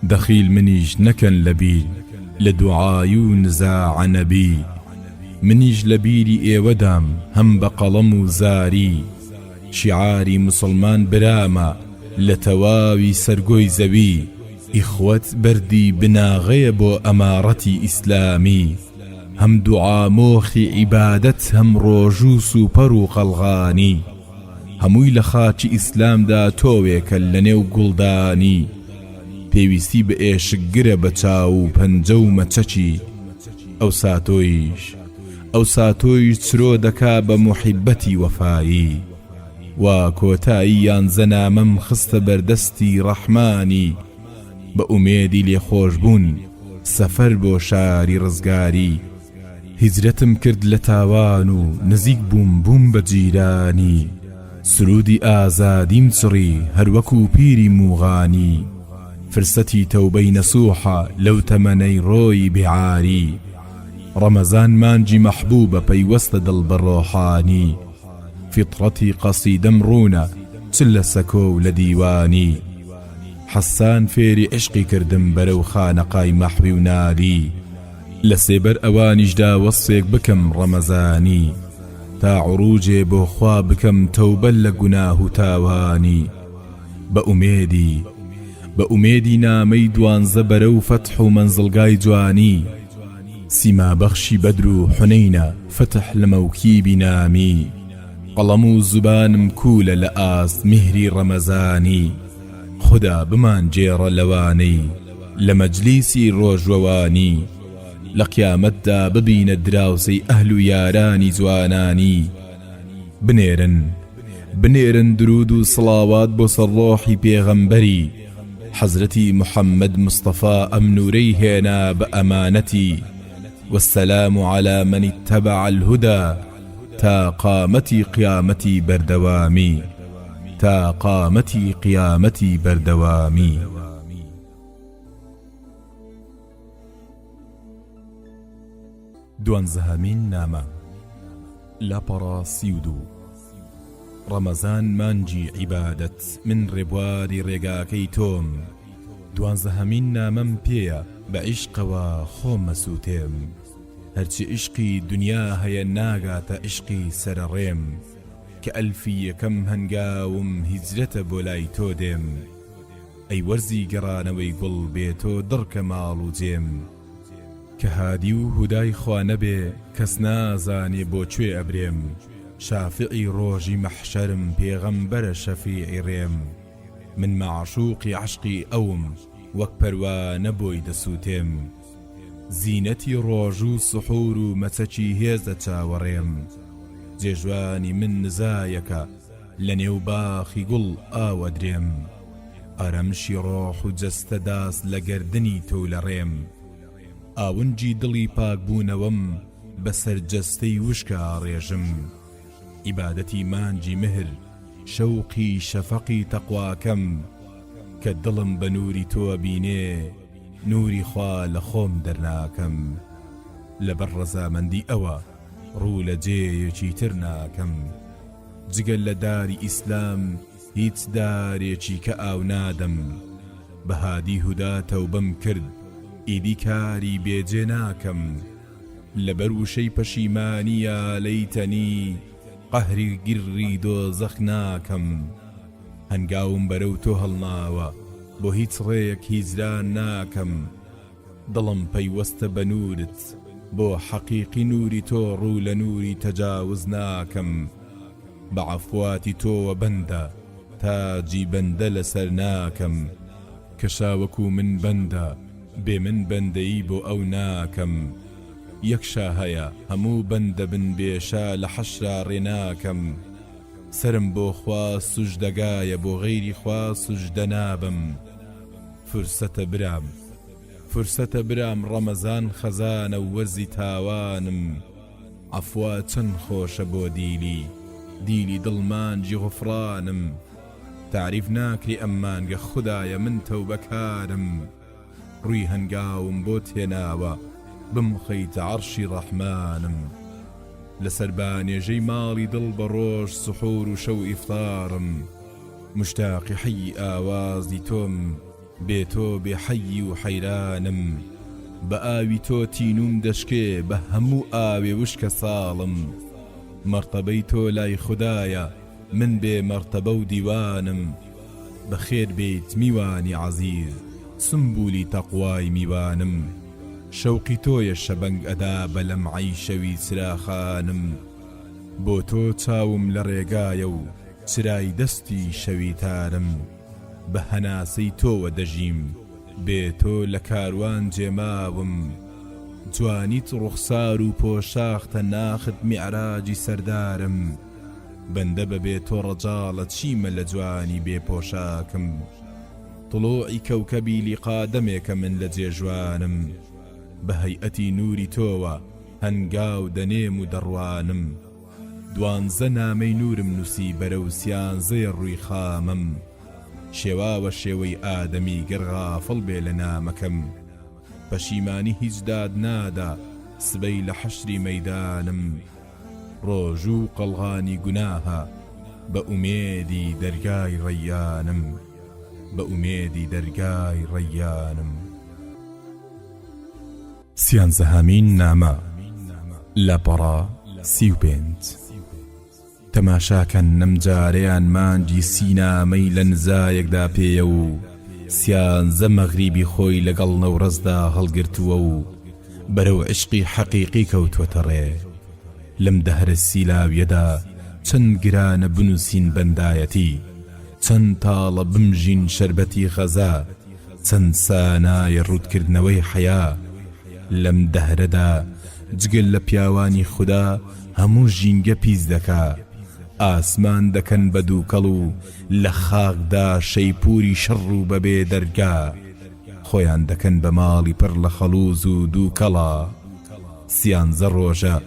دەخیل منیش نەکەن لە بیر لە دوعای و نزا عەنەبی منیش لە بیری ئێوەدام هەم بە قەڵەم و زاری شیعاری موسڵمان برامە لە تەواوی سەرگۆی زەوی. ئیخوەت بەردی بناغەیە بۆ ئەماڕەتی ئیسلامی هەم دوعا مۆخی عیبادەت هەم ڕۆژوو سوپەر و قەڵغانی. هەمووی لە خاکی ئیسلامدا تۆوێکە لە نێو گوڵدانی پێویستی بە ئێشکگرە بە چاو و پەنجە و مەچەکی ئەوسا تۆیش ئەوسا تۆیش چرۆ دەکا بە موحیبەتی وەفایی وا کۆتایی یانزەنامەم خستە بەردەستی ڕەحمانی بە ئومێدی لێخۆشبوون سەفەر بۆ شاری ڕزگاری هیجرەتم کرد لە تاوان و نزیک بووم بووم بە جیرانی سروودی ئازادیم چڕی هەروەکو پیری موغانی فرسەتی تەوبەی نەسوحە لەو تەمەنەی ڕۆیی بێ عاری ڕەمەزان مانگی مەحبوبە پەیوەستە دڵ بە ڕۆحانی فیتڕەتی قەسیدەم ڕوونە چ لە سەکۆ و لە دیوانی حەسان فێری عیشقی کردم بەرەو خانەقای مەحوی و نالی لە سێبەر ئەوانیشدا وەسفێک بکەم ڕەمەزانی تا عروجێ بۆ خوا بکەم تەوبە لە گوناه و تاوانی بە ئومێدی بە ئومێدی نامەی دوانزە بەرەو فەتح و مەنزڵگای جوانی سیما بەخشی بەدر و حونەینە فەتح لە مەوکیبی نامی قەڵەم و زوبانم کوولە لە ئاست میهری ڕەمەزانی خودا بمانگێڕە لەوانەی لە مەجلیسی ڕۆژوەوانی لە قیامەتدا ببینە دراوسێی ئەهل و یارانی جوانانی بنێرن بنێرن درود و سڵاوات بۆ سەر ڕۆحی پێغەمبەری حەزرەتی محمد مستەفا ئەم نورەی هێنا بە ئەمانەتی والسلام علی من اتبع الهدی تا قامەتی قیامەتی بەردەوامی تا قامەتی قیامەتی بەردەوامی. دوانزەهەمین نامە، لاپەڕە 32. ڕەمەزان مانگی عیبادەت من ڕێبواری ڕێگاکەی تۆم دوانزەهەمین نامەم پێیە بە عیشقەوە خۆم ئەسووتێم هەرچی عیشقی دونیا هەیە ناگاتە عیشقی سەرەڕێم کە ئەلفی یەکەم هەنگاوم هیجرەتە بۆ لای تۆ دێم ئەی وەرزی گەڕانەوەی گوڵ بێ تۆ دڕکە ماڵ و جێم کە هادی و هودای خوا نەبێ کەس نازانێ بۆ کوێ ئەبرێم شافعی ڕۆژی مەحشەرم پێغەمبەرە شەفیعی ڕێم من مەعشوقی عەشقی ئەوم وەک پەروانە بۆی دەسوتێم زینەتی ڕۆژ و سحور و مەچەکی هێزە چاوەڕێم جێژوانی من نزایەکە لە نێو باخی گوڵ ئاو ئەدرێم ئارامشی ڕۆح و جەستە داس لە گەردنی تۆ لە ڕێم ئاونجی دڵی پاک بوونەوەم بە سەر جەستەی وشکا ئاڕێژم ئیبادەتی مانگی مهر شەوقی شەفەقی تەقواکەم کە دڵم بە نوری تۆ ئەبینێ نوری خوا لە خۆم دەرناکەم لەبەر ڕەزامەندی ئەوە ڕوو لە جێیەکی تر ناکەم جگە لە داری ئیسلام هیچ دارێکی کە ئاو نادەم بە هادی هودا تەوبەم کرد ئیدی کاری بێ جێ ناکەم لەبەر وشەی پەشیمانی یا لەیتەنی قەهری گڕی دۆزەخ ناکەم هەنگاوم بەرەو تۆ هەڵناوە بۆ هیچ ڕێیەک هیجران ناکەم دڵم پەیوەستە بە نورت بۆ حەقیقی نوری تۆ ڕوو لە نوری تەجاوز ناکەم بە عەفواتی تۆوە بەندە تاجی بەندە لەسەر ناکەم کە شا وەکو من بەندە بێ من بەندەیی بۆ ئەو ناکەم یەک شا هەیە هەموو بەندە بن بێ شا لە حەشرا ڕێ ناکەم سەرم بۆ خوا سوجدەگایە بۆ غەیری خوا سوجدە نابەم فرسەتە برام فرسەتە برام ڕەمەزان خەزانە و وەرزی تاوانم عەفوا چەند خۆشە بۆ دیلی دیلی دڵ مانگی غوفڕانم تاریف ناکرێ ئەم مانگە خودایە من تەوبەکارم ڕووی هەنگاوم بۆت هێناوە بمخەیتە عەڕشی ڕەحمانم لەسەر بانێژەی ماڵی دڵ بە ڕۆژ سحور و شەو ئیفتارم موشتاقی حەیی ئاوازی تۆم بێ تۆ بێ حەیی و حەیرانم بە ئاوی تۆ تینووم دەشکێ بە هەموو ئاوێ وشکە ساڵم مەرتەبەی تۆ لای خودایە من بێ مەرتەبە و دیوانم بەخێر بێیت میوانی عەزیز سمبولی تەقوای میوانم شەوقی تۆیە شەبەنگ ئەدا بە لەمعەی شەوی چراخانم بۆ تۆ چاوم لە ڕێگایە و. چرای دەستی شەوی تارم. بە هەناسەی تۆوە دەژیم، بێ تۆ لە کاروان جێماوم. جوانیت ڕوخسار و پۆشاختە ناخت میعراجی سەردارم. بەندە بە بێ تۆ ڕەجاڵە چیمە لە جوانی بێ پۆشاکم. تڵوعی کەوکەبی لیقا دەمێکە من لە جێ ژوانم. بە هەیئەتی نووری تۆوە هەنگاو دەنێم و دەڕوانم. دوانزە نامەی نوورم نووسی بەرەو سیانزەیە ڕووی خامەم. شێواوە شێوەی ئادەمی گەر غافڵ بێ لە نامەکەم. پەشیمانی هیچ داد نادا سبەی لە حەشری مەیدانم. ڕۆژوو و قەڵغانی گوناهە بە ئومێدی دەرگای ڕەیانم. بە ئومێدی دەرگای ڕەیانم. سیانزەهەمین نامە، لاپەڕە 35. تەماشاکەن ئەمجارەیان مانگی سی نامەی لە نزایەکدا پێیە و سیانزە مەغریبی خۆی لەگەڵ نەورەزدا هەڵگرتووە و بەرەو عیشقی حەقیقی کەوتووەتە ڕێ. لەم دەهرە سیلاویەدا چەند گرانە بنووسین بەندایەتی، چەند تاڵە بمژین شەربەتی غەزا، چەند سانایە ڕووتکردنەوەی حەیا. لەم دەهرەدا جگە لە پیاوانی خودا هەموو ژینگە پیس دەکا، ئاسمان دەکەن بە دووکەڵ و لە خاکدا شەیپووری شەڕ و بەبێ دەرگا خۆیان دەکەن بە ماڵی پڕ لە خەڵووز و دووکەڵە. سیانزە ڕۆژە،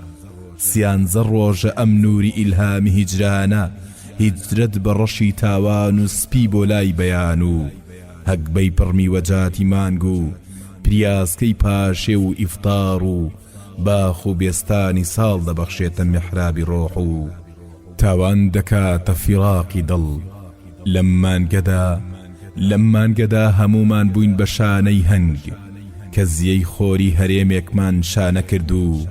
سیانزە ڕۆژە ئەم نووری ئیلهامی هیجرانە هیجرەت بە ڕەشی تاوان و سپی بۆ لای بەیان و هەگبەی پڕ میوەجاتی مانگ و پریاسکەی پاشێو و ئیفتاڕ و باخ و بێستانی ساڵ دەبەخشێتە میحرابی ڕۆح و تاوان دەکاتە فیراقی دڵ. لەم مانگەدا، لەم مانگەدا هەموومان بووین بە شانەی هەنگ، کەزیەی خۆری هەرێمێکمان شانە کرد و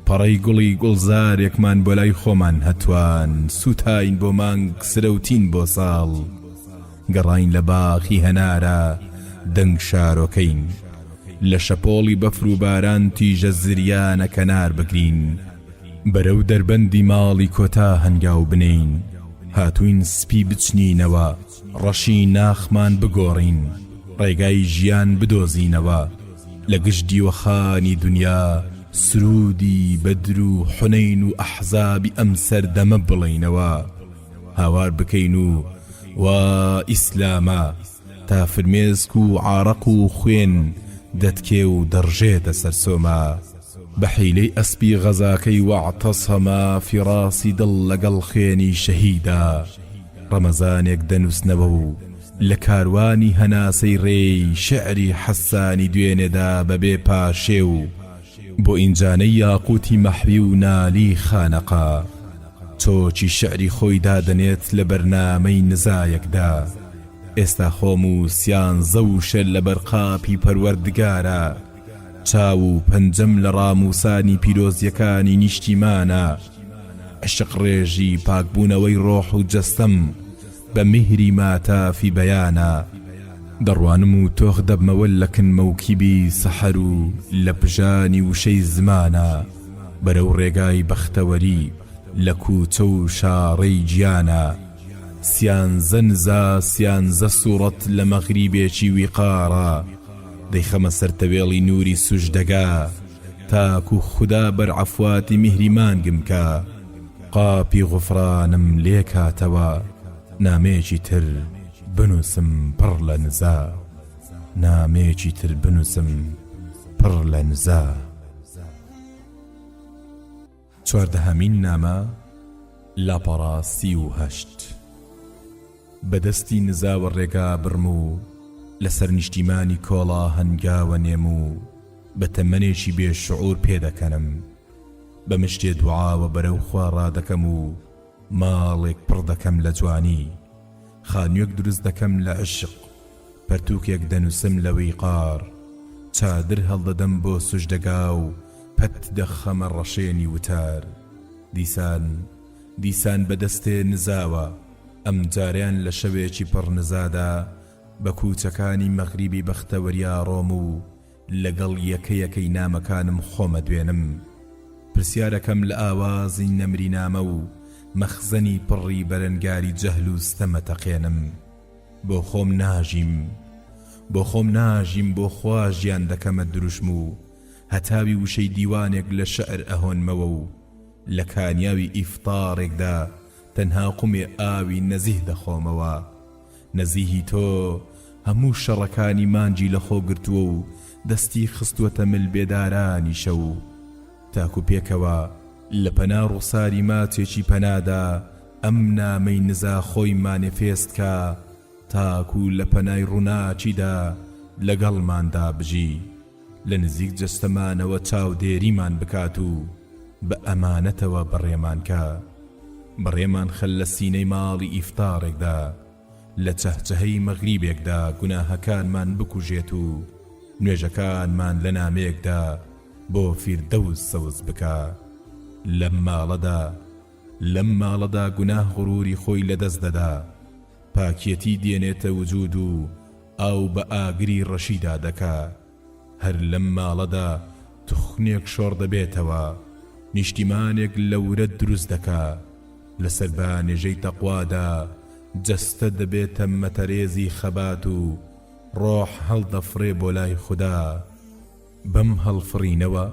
پەڕەی گوڵی گوڵزارێکمان بۆ لای خۆمان هەتوان، سووتاین بۆ مانگ سرەوتین بۆ ساڵ. گەڕاین لە باخی هەنارە دەنگ شارۆکەین لە شەپۆڵی بەفر و باران تیژە زریانە کەنار بگرین بەرەو دەربەندی ماڵی کۆتا هەنگاو بنێین هاتووین سپی بچنینەوە ڕەشی ناخمان بگۆڕین ڕێگای ژیان بدۆزینەوە لە گشت دیوەخانی دونیا سروودی بەدر و حونەین و ئەحزابی ئەم سەردەمە بڵێینەوە. هاوار بکەین و وا ئیسلامە تا فرمێسک و عارەق و خوێن دەتکێ و دەڕژێتە سەر سۆما بە حیلەی ئەسپی غەزاکەی وەعتەسەما فیڕاسی دڵ لەگەڵ خوێنی شەهیدا ڕەمەزانێک دەنووسنەوە و لە کاروانی هەناسەی ڕێی شیعری حەسانی دوێنێدا بەبێ پاشێو بۆ ئینجانەی یاقوتی مەحوی و نالی خانەقا چۆکی شیعری خۆی دادەنێت لە بەرنامەی نزایەکدا ئێستا خۆم و سیانزە وشە لەبەر قاپی پەروەردگارە چاو و پەنجەم لە ڕامووسانی پیرۆزیەکانی نیشتیمانە عشق ڕێژی پاکبوونەوەی ڕۆح و جەستەم بە میهری ماتافی بەیانە دەڕوانم و تۆخ دەبمەوە لە کن مەوکیبی سەحەر و لە پژانی وشەی زمانە بەرەو ڕێگای بەختەوەری لە کووچە و شاڕێی گیانە سیانزە نزا سیانزە سوڕەت لە مەغریبێکی ویقارا دەیخەمە سەر تەوێڵی نووری سوجدەگا تاکوو خودا بەر عەفواتی میهری مانگم کا. قاپی غوفرانم لێ کاتەوە نامەیەکی تر بنووسم پڕ لە نزا نامەیەکی تر بنووسم پڕ لە نزا. چواردەهەمین نامە، لاپەڕە 38. بە دەستی نزاوە ڕێگا بڕم و لەسەر نیشتیمانی کۆڵا هەنگاوە نێم و بە تەمەنێکی بێ شعور پێدەکەنم. بە مشتێ دوعاوە بەرەو خوا ڕادەکەم و ماڵێک پڕ دەکەم لە جوانی، خانووێک دروست دەکەم لە عیشق، پەرتووکێک دەنووسم لە ویقار، چادر هەڵدەدەم بۆ سوجدەگا و پەت دەخەمە ڕەشێنی وتار. دیسان، دیسان بە دەستێ نزاوە، ئەمجارەیان لە شەوێکی پڕ نزادا بە کووچەکانی مەغریبی بەختەوەریا ڕۆم و لەگەڵ یەکە یەکەی نامەکانم خۆم ئەدوێنم پرسیارەکەم لە ئاوازی نەمری نامە و. مەخزەنی پڕی بەرەنگاری جەهل و ستەمە تەقێنم. بۆ خۆم ناژیم. بۆ خۆم ناژیم بۆ خوا ژیان دەکەمە دروشم و هەتاوی وشەی دیوانێک لە شعر ئەهۆنمەوە و لە کانیاوی ئیفتاڕێکدا تەنها قومێ ئاوی نەزیه دەخۆمەوە. نەزیهی تۆ هەموو شەڕەکانی مانگی لە خۆ گرتووە و دەستی خستووەتە مل بێدارانی شەو تاکو پێکەوە لە پەنا ڕوخساری ماچێکی پەنادا ئەم نامەی نزا خۆی مانێفێست کا تاکو لە پەنای ڕووناکیدا لەگەڵماندا بژی لە نزیک جەستەمانەوە چاودێریمان بکات و بە ئەمانەتەوە بەڕێمان کە بەڕێمان خە لە سینەی ماڵی ئیفتاڕێکدا لە چەهچەهەی مەغریبێکدا گوناهەکانمان بکوژێت و نوێژەکانمان لە نامەیەکدا بۆ فیردەوس سەوز بکا لەم ماڵەدا لەم ماڵەدا گوناه غروری خۆی لەدەست دەدا پاکیەتی دێنێتە وجود و ئاو بە ئاگری ڕەشیدا دەکا هەر لەم ماڵەدا توخنێک شۆڕدەبێتەوە، نیشتیمانێک لە ورە دروست دەکا، لەسەر بانێژەی تەقوادا جەستە دەبێتە مەتەرێزی خەبات و ڕۆح هەڵدەفڕێ بۆ لای خودا، بەم هەڵفڕینەوە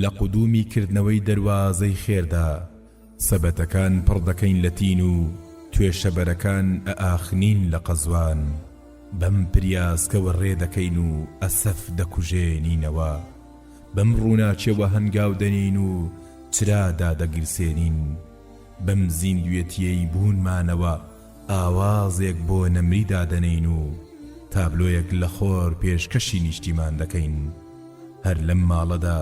لە قودومی کردنەوەی دەروازەی خێردا، سەبەتەکان پڕ دەکەین لە تین و توێشەبەرەکان ئەئاخنین لە قەزوان، بەم پریاسکەوە ڕێ دەکەین و ئەسەف دەکوژێنینەوە، بەم ڕووناکیەوە هەنگاو دەنێین و چرا دادەگیرسێنین، بەم زیندوێتیەی بوونمانەوە ئاوازێک بۆ نەمری دادەنێین و تابلۆیەک لە خۆر پێشکەشی نیشتیمان دەکەین. هەر لەم ماڵەدا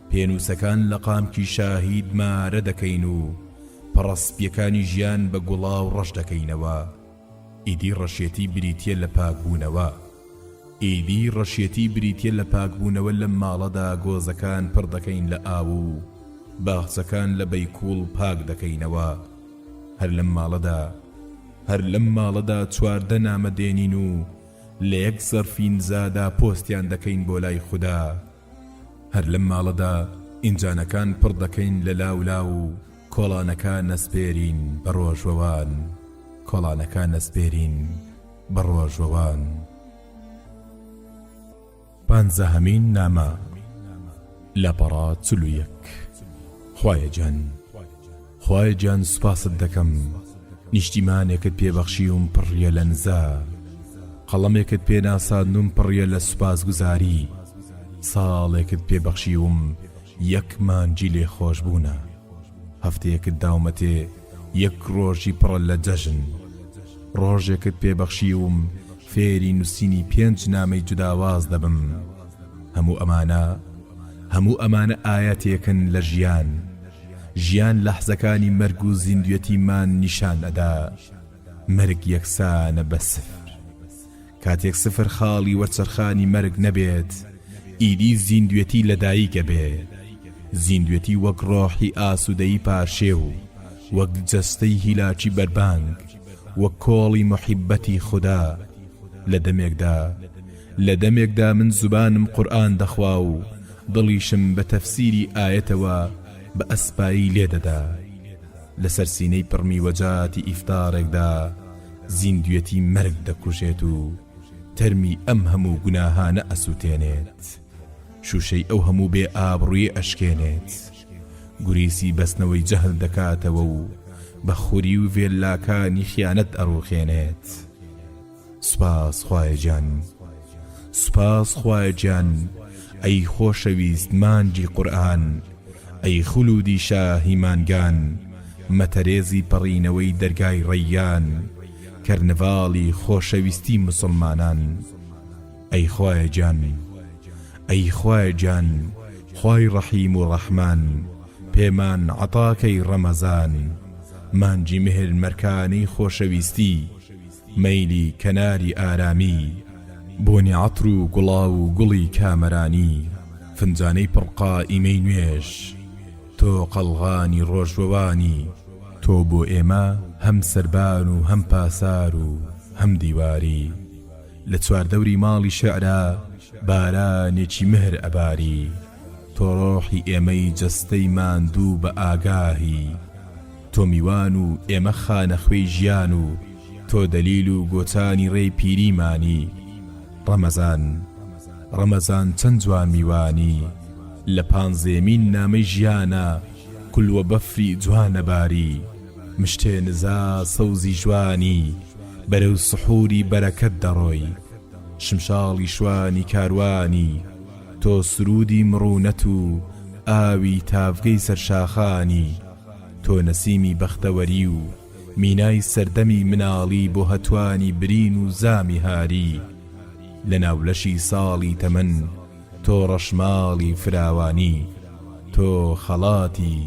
پێنووسەکان لە قامکی شاهید مارە دەکەین و پەڕە سپییەکانی ژیان بە گوڵاو ڕەش دەکەینەوە. ئیدی ڕەشێتی بریتییە لە پاکبوونەوە. ئیدی ڕەشێتی بریتییە لە پاکبوونەوە لەم ماڵەدا گۆزەکان پڕ دەکەین لە ئاو و باخچەکان لە بەیکوڵ پاک دەکەینەوە. هەر لەم ماڵەدا هەر لەم ماڵەدا 14 نامە دێنین و لە یەک زەرفی نزادا پۆستیان دەکەین بۆ لای خودا. هەر لەم ماڵەدا ئینجانەکان پڕ دەکەین لە لاو لاو و کۆڵانەکان ئەسپێرین بە ڕۆژوەوان کۆڵانەکان ئەسپێرین بە ڕۆژوەوان. پانزەهەمین نامە، لاپەڕە 41. خوایە گیان خوایە گیان سوپاست دەکەم نیشتیمانێکت پێ بەخشیوم پڕیە لە نزا قەڵەمێکت پێ ناساندوم پڕیە لە سوپاسگوزاری ساڵێکت پێ بەخشیوم یەک مانگی لێ خۆشبوونە هەفتەیەکت داومەتێ یەک ڕۆژی پڕە لە جەژن ڕۆژێکت پێ بەخشیوم فێری نووسینی پێنج نامەی جوداواز دەبم هەموو ئەمانە هەموو ئەمانە ئایەتێکن لە ژیان ژیان لەحزەکانی مەرگ و زیندوێتیمان نیشان ئەدا مەرگ یەکسانە بە سفر کاتێک سفر خاڵی وەرچەرخانی مەرگ نەبێت ئیدی زیندوێتی لەدایک ئەبێ زیندوێتی وەک ڕۆحی ئاسوودەیی پارشێو وەک جەستەی هیلاکی بەربانگ وەک کۆڵی موحیبەتی خودا لە دەمێکدا لە دەمێکدا من زوبانم قورئان دەخوا و دڵیشم بە تەفسیری ئایەتەوە بە ئەسپایی لێ دەدا. لەسەر سینەی پڕ میوەجاتی ئیفتاڕێکدا زیندوێتی مەرگ دەکوژێت و تەرمی ئەم هەموو گوناهانە ئەسوتێنێت. شوشەی ئەو هەموو بێ ئابڕوویە ئەشکێنێت. گوریسی بەستنەوەی جەهل دەکاتەوە و بە خوری و ڤێللاکانی خیانەت ئەڕوخێنێت. سوپاس خوایە گیان سوپاس خوایە گیان ئەی خۆشەویست مانگی قورئان ئەی خلودی شاهی مانگان مەتەرێزی پەڕینەوەی دەرگای ڕەیان کەرنڤاڵی خۆشەویستی موسڵمانان ئەی خوایە گیان ئەی خوایە گیان خوای ڕەحیم و ڕەحمان پێمان عەتاکەی ڕەمەزان مانگی مهر مەرکانەی خۆشەویستی مەیلی کەناری ئارامی، بۆنی عەتر و گوڵاو و گوڵی کامەرانی، فنجانەی پڕ قائیمەی نوێژ، تۆ قەڵغانی ڕۆژوەوانی، تۆ بۆ ئێمە هەم سەربان و هەم پاسار و هەم دیواری، لە چواردەوری ماڵی شیعرا بارانێکی مهر ئەباری، تۆ ڕۆحی ئێمەی جەستەی ماندوو بە ئاگاهی. تۆ میوان و ئێمە خانەخوێی ژیان و تۆ دەلیل و گۆچانی ڕێی پیریمانی. ڕەمەزان ڕەمەزان چەند جوان میوانی لە پانزێمین نامەی ژیانا کولوە بەفری جوانە باری مشتێ نزا سەوزی ژوانی بەرەو سحوری بەرەکەت دەڕۆی شمشاڵی شوانی کاروانی تۆ سروودی مڕوونەت و ئاوی تاڤگەی سەر شاخانی تۆ نەسیمی بەختەوەری و مینای سەردەمی مناڵی بۆ هەتوانی برین و زامی هاری لە ناو لەشی ساڵی تەمەن تۆ ڕەشماڵی فراوانی تۆ خەڵاتی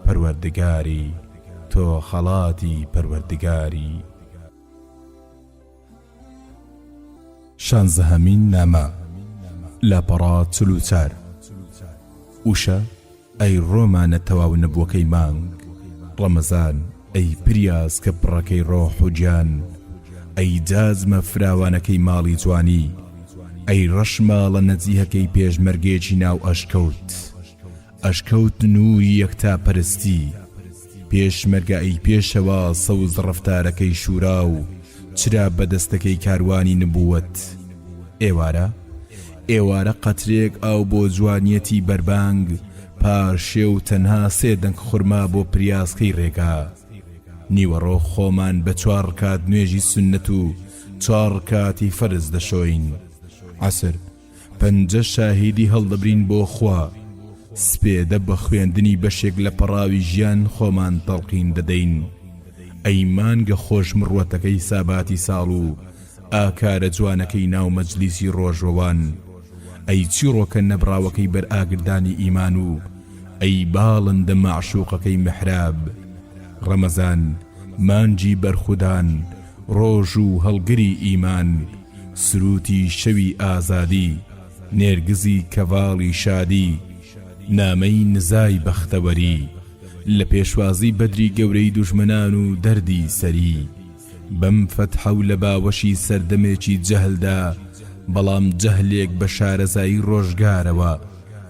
پەروەردگاری تۆ خەڵاتی پەروەردگاری. شانزەهەمین نامە، لاپەڕە 44. وشە، ئەی ڕۆمانە تەواو نەبووەکەی مانگ، ڕەمەزان، ئەی پریاسکە پڕەکەی ڕۆح و گیان، ئەی جازمە فراوانەکەی ماڵی جوانی، ئەی ڕەشماڵە نەزیهەکەی پێشمەرگەیەکی ناو ئەشکەوت. ئەشکەوت نووری یەکتاپەرستی، پێشمەرگە ئەی پێشەوا سەوز ڕەفتارەکەی شوورا و چرا بەدەستەکەی کاروانی نبووەت. ئێوارە؟ ئێوارە قەترەیەک ئاو بۆ جوانیەتی بەربانگ، پارشێو تەنها سێ دەنک خورما بۆ پریاسکەی ڕێگا. نیوەڕۆ خۆمان بە چوار ڕکات نوێژی سوننەت و چوار ڕکاتی فەرز دەشۆین. عەسر، پەنجە شاهیدی هەڵدەبرین بۆ خوا، سپێدە بە خوێندنی بەشێک لە پەڕاوی ژیان خۆمان تەڵقین دەدەین. ئەی مانگە خۆش مڕوەتەکەی ساباتی ساڵ و ئاکارە جوانەکەی ناو مەجلیسی ڕۆژوەوان، ئەی چیڕۆکە نەبڕاوەکەی بەر ئاگردانی ئیمان و ئەی باڵندە مەعشوقەکەی میحراب. ڕەمەزان، مانگی بەرخودان، ڕۆژ و هەڵگری ئیمان، سرووتی شەوی ئازادی، نێرگزی کەڤاڵی شادی، نامەی نزای بەختەوەری، لە پێشوازی بەدری گەورەی دوژمنان و دەردی سەری، بەم فەتحە و لە باوەشی سەردەمێکی جەهلدا، بەڵام جەهلێک بە شارەزایی ڕۆژگارەوە،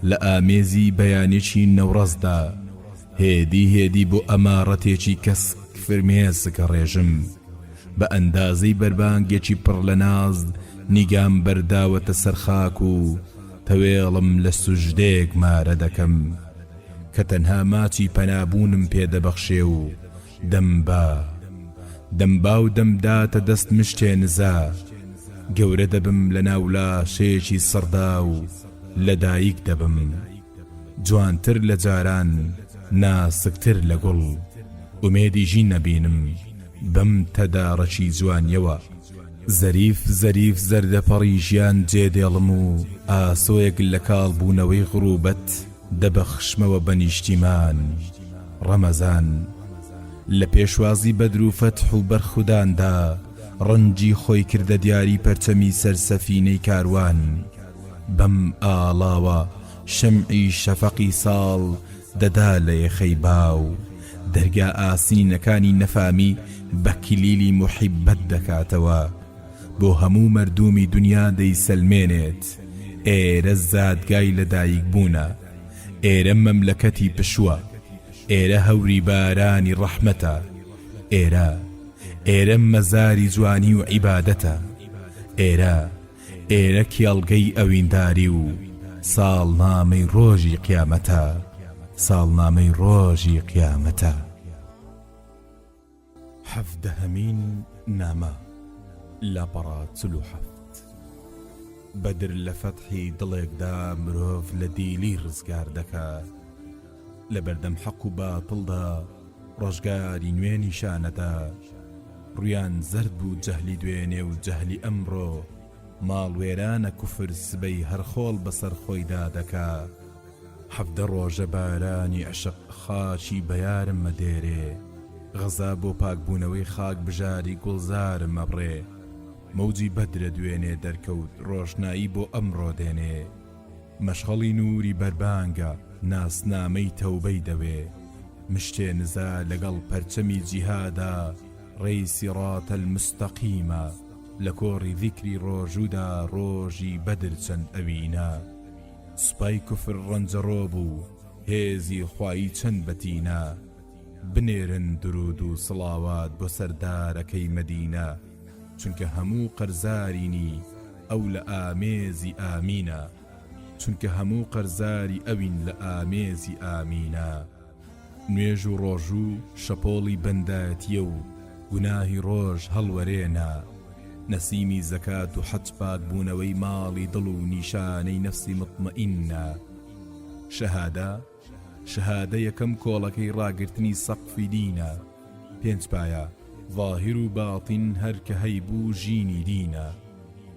لە ئامێزی بەیانێکی نەوڕەسدا، هێدی هێدی بۆ ئەماڕەتێکی کەسک فرمێسک ئەڕێژم. بە ئەندازەی بەربانگێکی پڕ لە ناز نیگام بەرداوەتە سەر خاک و تەوێڵم لە سوجدەیەک مارە دەکەم کە تەنها ماچی پەنابوونم پێ دەبەخشێ و دەمبا دەمبا و دەمداتە دەست مشتێ نزا گەورە دەبم لە ناو لاشەیەکی سڕدا و لە دایک دەبم جوانتر لە جاران ناسکتر لە گوڵ ئومێدی ژین ئەبینم بەم تەداڕەکی جوانیەوە. زەریف زەریف زەردەپەڕی ژیان جێ دێڵم و ئاسۆیەک لە کاڵ بوونەوەی غروبەت دەبەخشمەوە بە نیشتیمان. ڕەمەزان لە پێشوازی بەدر و فەتح و بەرخوداندا ڕەنجی خۆی کردە دیاری پەرچەمی سەر سەفینەی کاروان. بەم ئاڵاوە شەمعی شەفەقی ساڵ دەدا لە یەخەی باو، دەرگا ئاسنینەکانی نەفامی بە کلیلی موحیبەت دەکاتەوە، بۆ هەموو مەردوومی دونیا دەیسەلمێنێت، ئێرە زادگای لەدایکبوونە، ئێرە مەملەکەتی پشووە، ئێرە هەوری بارانی ڕەحمەتە، ئێرە، ئێرە مەزاری جوانی و عیبادەتە، ئێرە. ئێرە کێڵگەی ئەوینداری و ساڵنامەی ڕۆژی قیامەتە، ساڵنامەی ڕۆژی قیامەتە. حەڤدەهەمین نامە، لاپەڕە 47. بەدر لە فەتحی دڵێکدا مرۆڤ لە دیلی ڕزگار دەکا. لەبەردەم حەق و باتڵدا ڕۆژگاری نوێ نیشانەدا. ڕویان زەرد بوو جەهلی دوێنێ و جەهلی ئەمڕۆ ماڵوێرانە کوفر سبەی هەر خۆڵ بەسەر خۆیدا دەکا. 17 ڕۆژە بارانی عشق خاکی بەیارم ئەدێرێ غەزا بۆ پاکبوونەوەی خاک بژاری گوڵزارم ئەبڕێ مەوجی بەدرە دوێنێ دەرکەوت ڕۆشنایی بۆ ئەمڕۆ دێنێ. مەشخەڵی نووری بەربانگە ناسنامەی تەوبەی دەوێ مشتێ نزا لەگەڵ پەرچەمی جیهادا ڕێی سیڕاتە المستقیمە لە کۆڕی زیکری ڕۆژوودا ڕۆژی بەدر چەند ئەوینە سوپای کوفر ڕەنجەڕۆ بوو هێزی خوایی چەند بەتینە. بنێرن دروود و سڵاوات بۆ سەردارەکەی مەدینە چونکە هەموو قەرزارینی ئەو لە ئامێزی ئامینە چونکە هەموو قەرزاری ئەوین لە ئامێزی ئامینە. نوێژ و ڕۆژوو شەپۆڵی بەندایەتیە و گوناهی ڕۆژ هەڵوەرێنە، نەسیمی زەکات و حەج پاکبوونەوەی ماڵی دڵ و نیشانەی نەفسی موتمەئینە. شەهادە، شەهادە یەکەم کۆڵەکەی ڕاگرتنی سەقفی دینە، پێنج پایە، زاهیر و باتین هەر کە هەیبوو ژینی دینە،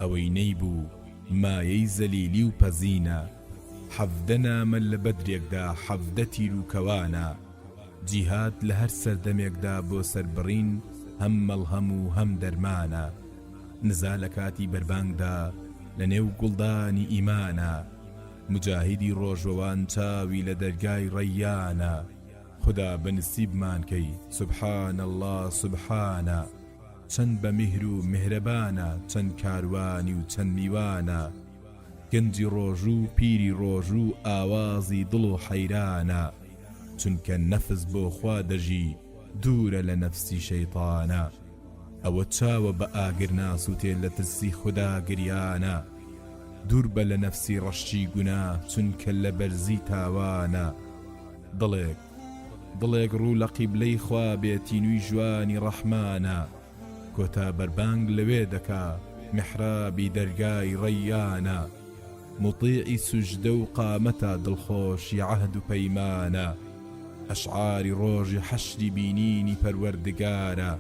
ئەوەی نەیبوو مایەی زەلیلی و پەزینە. 17 نامە لە بەدرێکدا 17 تیر و کەوانە، جیهاد لە هەر سەردەمێکدا بۆ سەربڕین هەم مەڵهەم و هەم دەرمانە، نزا لە کاتی بەربانگدا لە نێو گوڵدانی ئیمانە، موجاهیدی ڕۆژوەوان چاوی لە دەرگای ڕەیانە، خودا بە نسیبمان کەی سبحان اللە سبحانە، چەند بە میهر و میهرەبانە چەند کاروانی و چەند میوانە. گەنجی ڕۆژوو پیری ڕۆژوو ئاوازی دڵ و حەیرانە چونکە نەفس بۆ خوا دەژی دوورە لە نەفسی شەیتانە ئەوە چاوە بە ئاگر ناسوتێ لە ترسی خودا گریانە دوور بە لە نەفسی ڕەشی گوناه چونکە لە بەرزی تاوانە دڵێک دڵێک ڕوو لە قیبلەی خوا بێ تینوی ژوانی ڕەحمانە. کۆتا بەربانگ لەوێ دەکا میحرابی دەرگای ڕەیانە موتیعی سوجدە و قامەتە دڵخۆشی عەهد و پەیمانە ئەشعاری ڕۆژی حەشری بینینی پەروەردگارە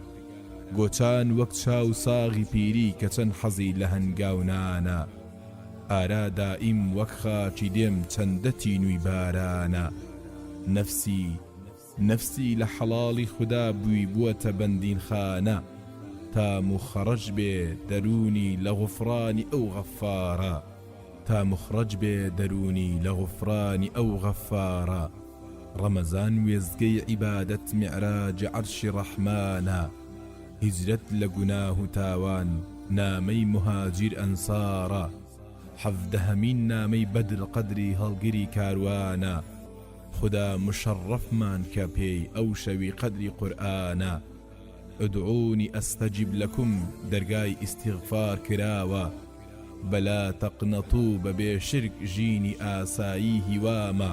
گۆچان وەک چاو ساغی پیری کە چەند حەزی لە هەنگاونانە ئارا دائیم وەک خاکی دێم چەندە تینووی بارانە نەفسی نەفسی لە حەڵاڵی خودا بوی بوەتە بەندینخانە تا موخەڕەج بێ دەرونی لە غوفڕانی ئەو غەففارە تا موخڕەج بێ دەرونی لە غوفڕانی ئەو غەففارە ڕەمەزان وێستگەی عیبادەت میعراجی عەرشی ڕەحمانە هیجرەت لە گوناه و تاوان نامەی موهاجیر ئەنسارە حەڤدەهەمین نامەی بەدر قەدری هەڵگری کاروانە خودا مشەڕەفمان کە پێی ئەو شەوی قەدری قورئانە ادعونی استجب لکم دەرگای ئیستیغفار کراوە بە لا تقنطو بە بێ شرک ژینی ئاسایی هیوامە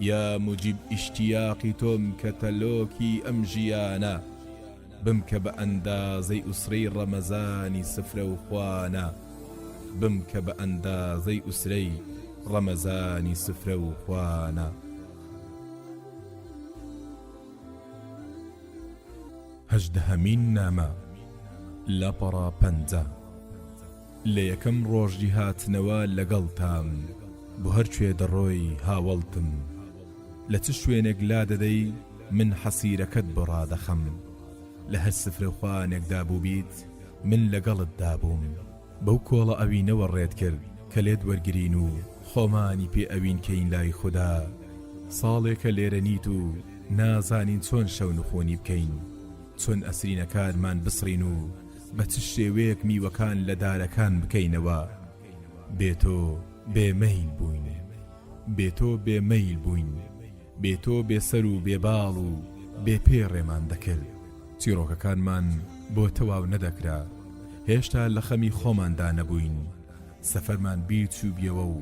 یا مجیب ئیشتیاقی تۆم کە تەلۆکی ئەم ژیانە بمکە بە ئەندازەی ئوسرەی ڕەمەزانی سفرە و خوانە بمکە بە ئەندازەی ئوسرەی ڕەمەزانی سفرە و خوانە. هەژدەهەمین نامە، لاپەڕە 50. لە یەکەم ڕۆژی هاتنەوە لەگەڵتام بۆ هەر کوێ دەڕۆی هاوەڵتم لە چ شوێنێک لادەدەی من حەسیرەکەت بۆ ڕادەخەم لە هەر سفرەوخوانێکدا بووبیت من لەگەڵتدا بووم بەو کۆڵە ئەوینەوە ڕێت کرد کە لێت وەرگرین و خۆمانی پێ ئەوین کەین لای خودا ساڵێکە لێرە نیت و نازانین چۆن شەونخونی بکەین چۆن ئەسرینەکانمان بسڕین و بە چ شێوەیەک میوەکان لە دارەکان بکەینەوە؟ بێ تۆ بێ مەیل بووین. بێ تۆ بێ مەیل بووین. بێ تۆ بێ سەر و بێ باڵ و بێ پێ ڕێمان دەکرد. چیڕۆکەکانمان بۆ تەواو نەدەکرا. هێشتا لە خەمی خۆماندا نەبووین. سەفەرمان بیر چووبیەوە و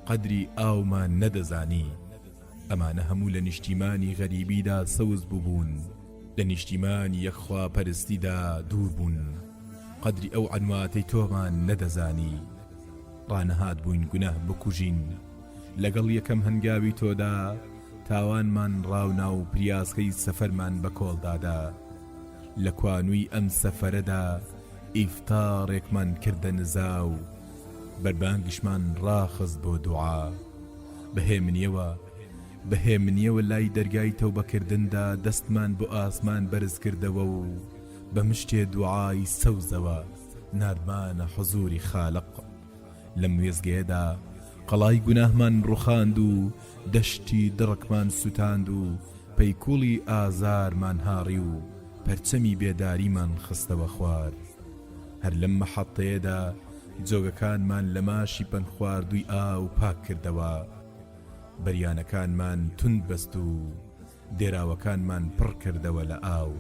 قەدری ئاومان نەدەزانی. ئەمانە هەموو لە نیشتیمانی غەریبیدا سەوز بووبوون. لە نیشتیمانی یەکخواپەرستیدا دوور بوون، قەدری ئەو عەنواتەی تۆمان نەدەزانی، ڕانەهاتبووین گوناه بکوژین، لەگەڵ یەکەم هەنگاوی تۆدا تاوانمان ڕاونا و پریاسکەی سەفەرمان بە کۆڵدا دا، لە کوانووی ئەم سەفەرەدا ئیفتاڕێکمان کردە نزا و بەربانگیشمان ڕاخست بۆ دوعا بە هێمنیەوە. بە هێمنیەوە لای دەرگای تەوبەکردندا دەستمان بۆ ئاسمان بەرز کردەوە و بە مشتێ دوعای سەوزەوە ناردمانە حزوری خالق. لەم وێستگەیەدا قەڵای گوناهمان ڕوخاند و دەشتی دڕکمان سوتاند و پەیکوڵی ئازارمان هاڕی و پەرچەمی بێداریمان خستەوە خوار. هەر لەم مەحەتەیەدا جۆگەکانمان لە ماشی پەنگخواردووی ئاو پاک کردەوە. بریانەکانمان توند بەست و. دێراوەکانمان پڕ کردەوە لە ئاو.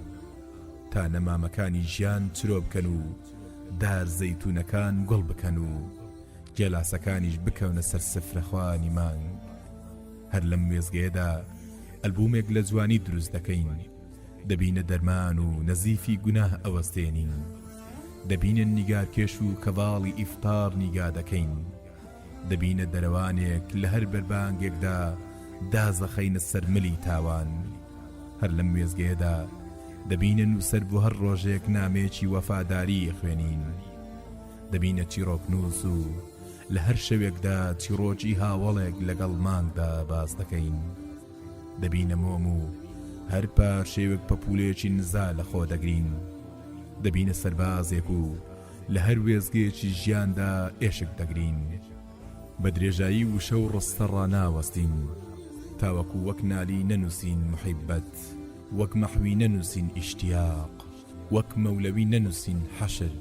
تا نەمامەکانی ژیان چرۆ بکەن و دار زەیتوونەکان گوڵ بکەن و گێلاسەکانیش بکەونە سەر سفرەخوانی مانگ. هەر لەم وێستگەیەدا ئەلبوومێک لە جوانی دروست دەکەین، دەبینە دەرمان و نەزیفی گوناه ئەوەستێنین، دەبینە نیگارکێش و کەڤاڵی ئیفتار نیگا دەکەین، دەبینە دەرەوانێک لە هەر بەربانگێکدا دازەخەینە سەر ملی تاوان. هەر لەم وێستگەیەدا دەبینە نووسەر بۆ هەر ڕۆژێک نامەیەکی وەفاداری ئەخوێنین. دەبینە چیڕۆکنووس و لە هەر شەوێکدا چیڕۆکی هاوەڵێک لەگەڵ مانگدا باس دەکەین. دەبینە مۆم و هەر پارشێوێک پەپوولەیەکی نزا لە خۆ دەگرین. دەبینە سەربازێک و لە هەر وێستگەیەکی ژیاندا ئێشک دەگرین. بە درێژایی وشە و ڕستە ڕاناوەستین تاوەکو وەک نالی نەنووسین موحیبەت، وەک مەحوی نەنووسین ئیشتیاق، وەک مەولەوی نەنووسین حەشر،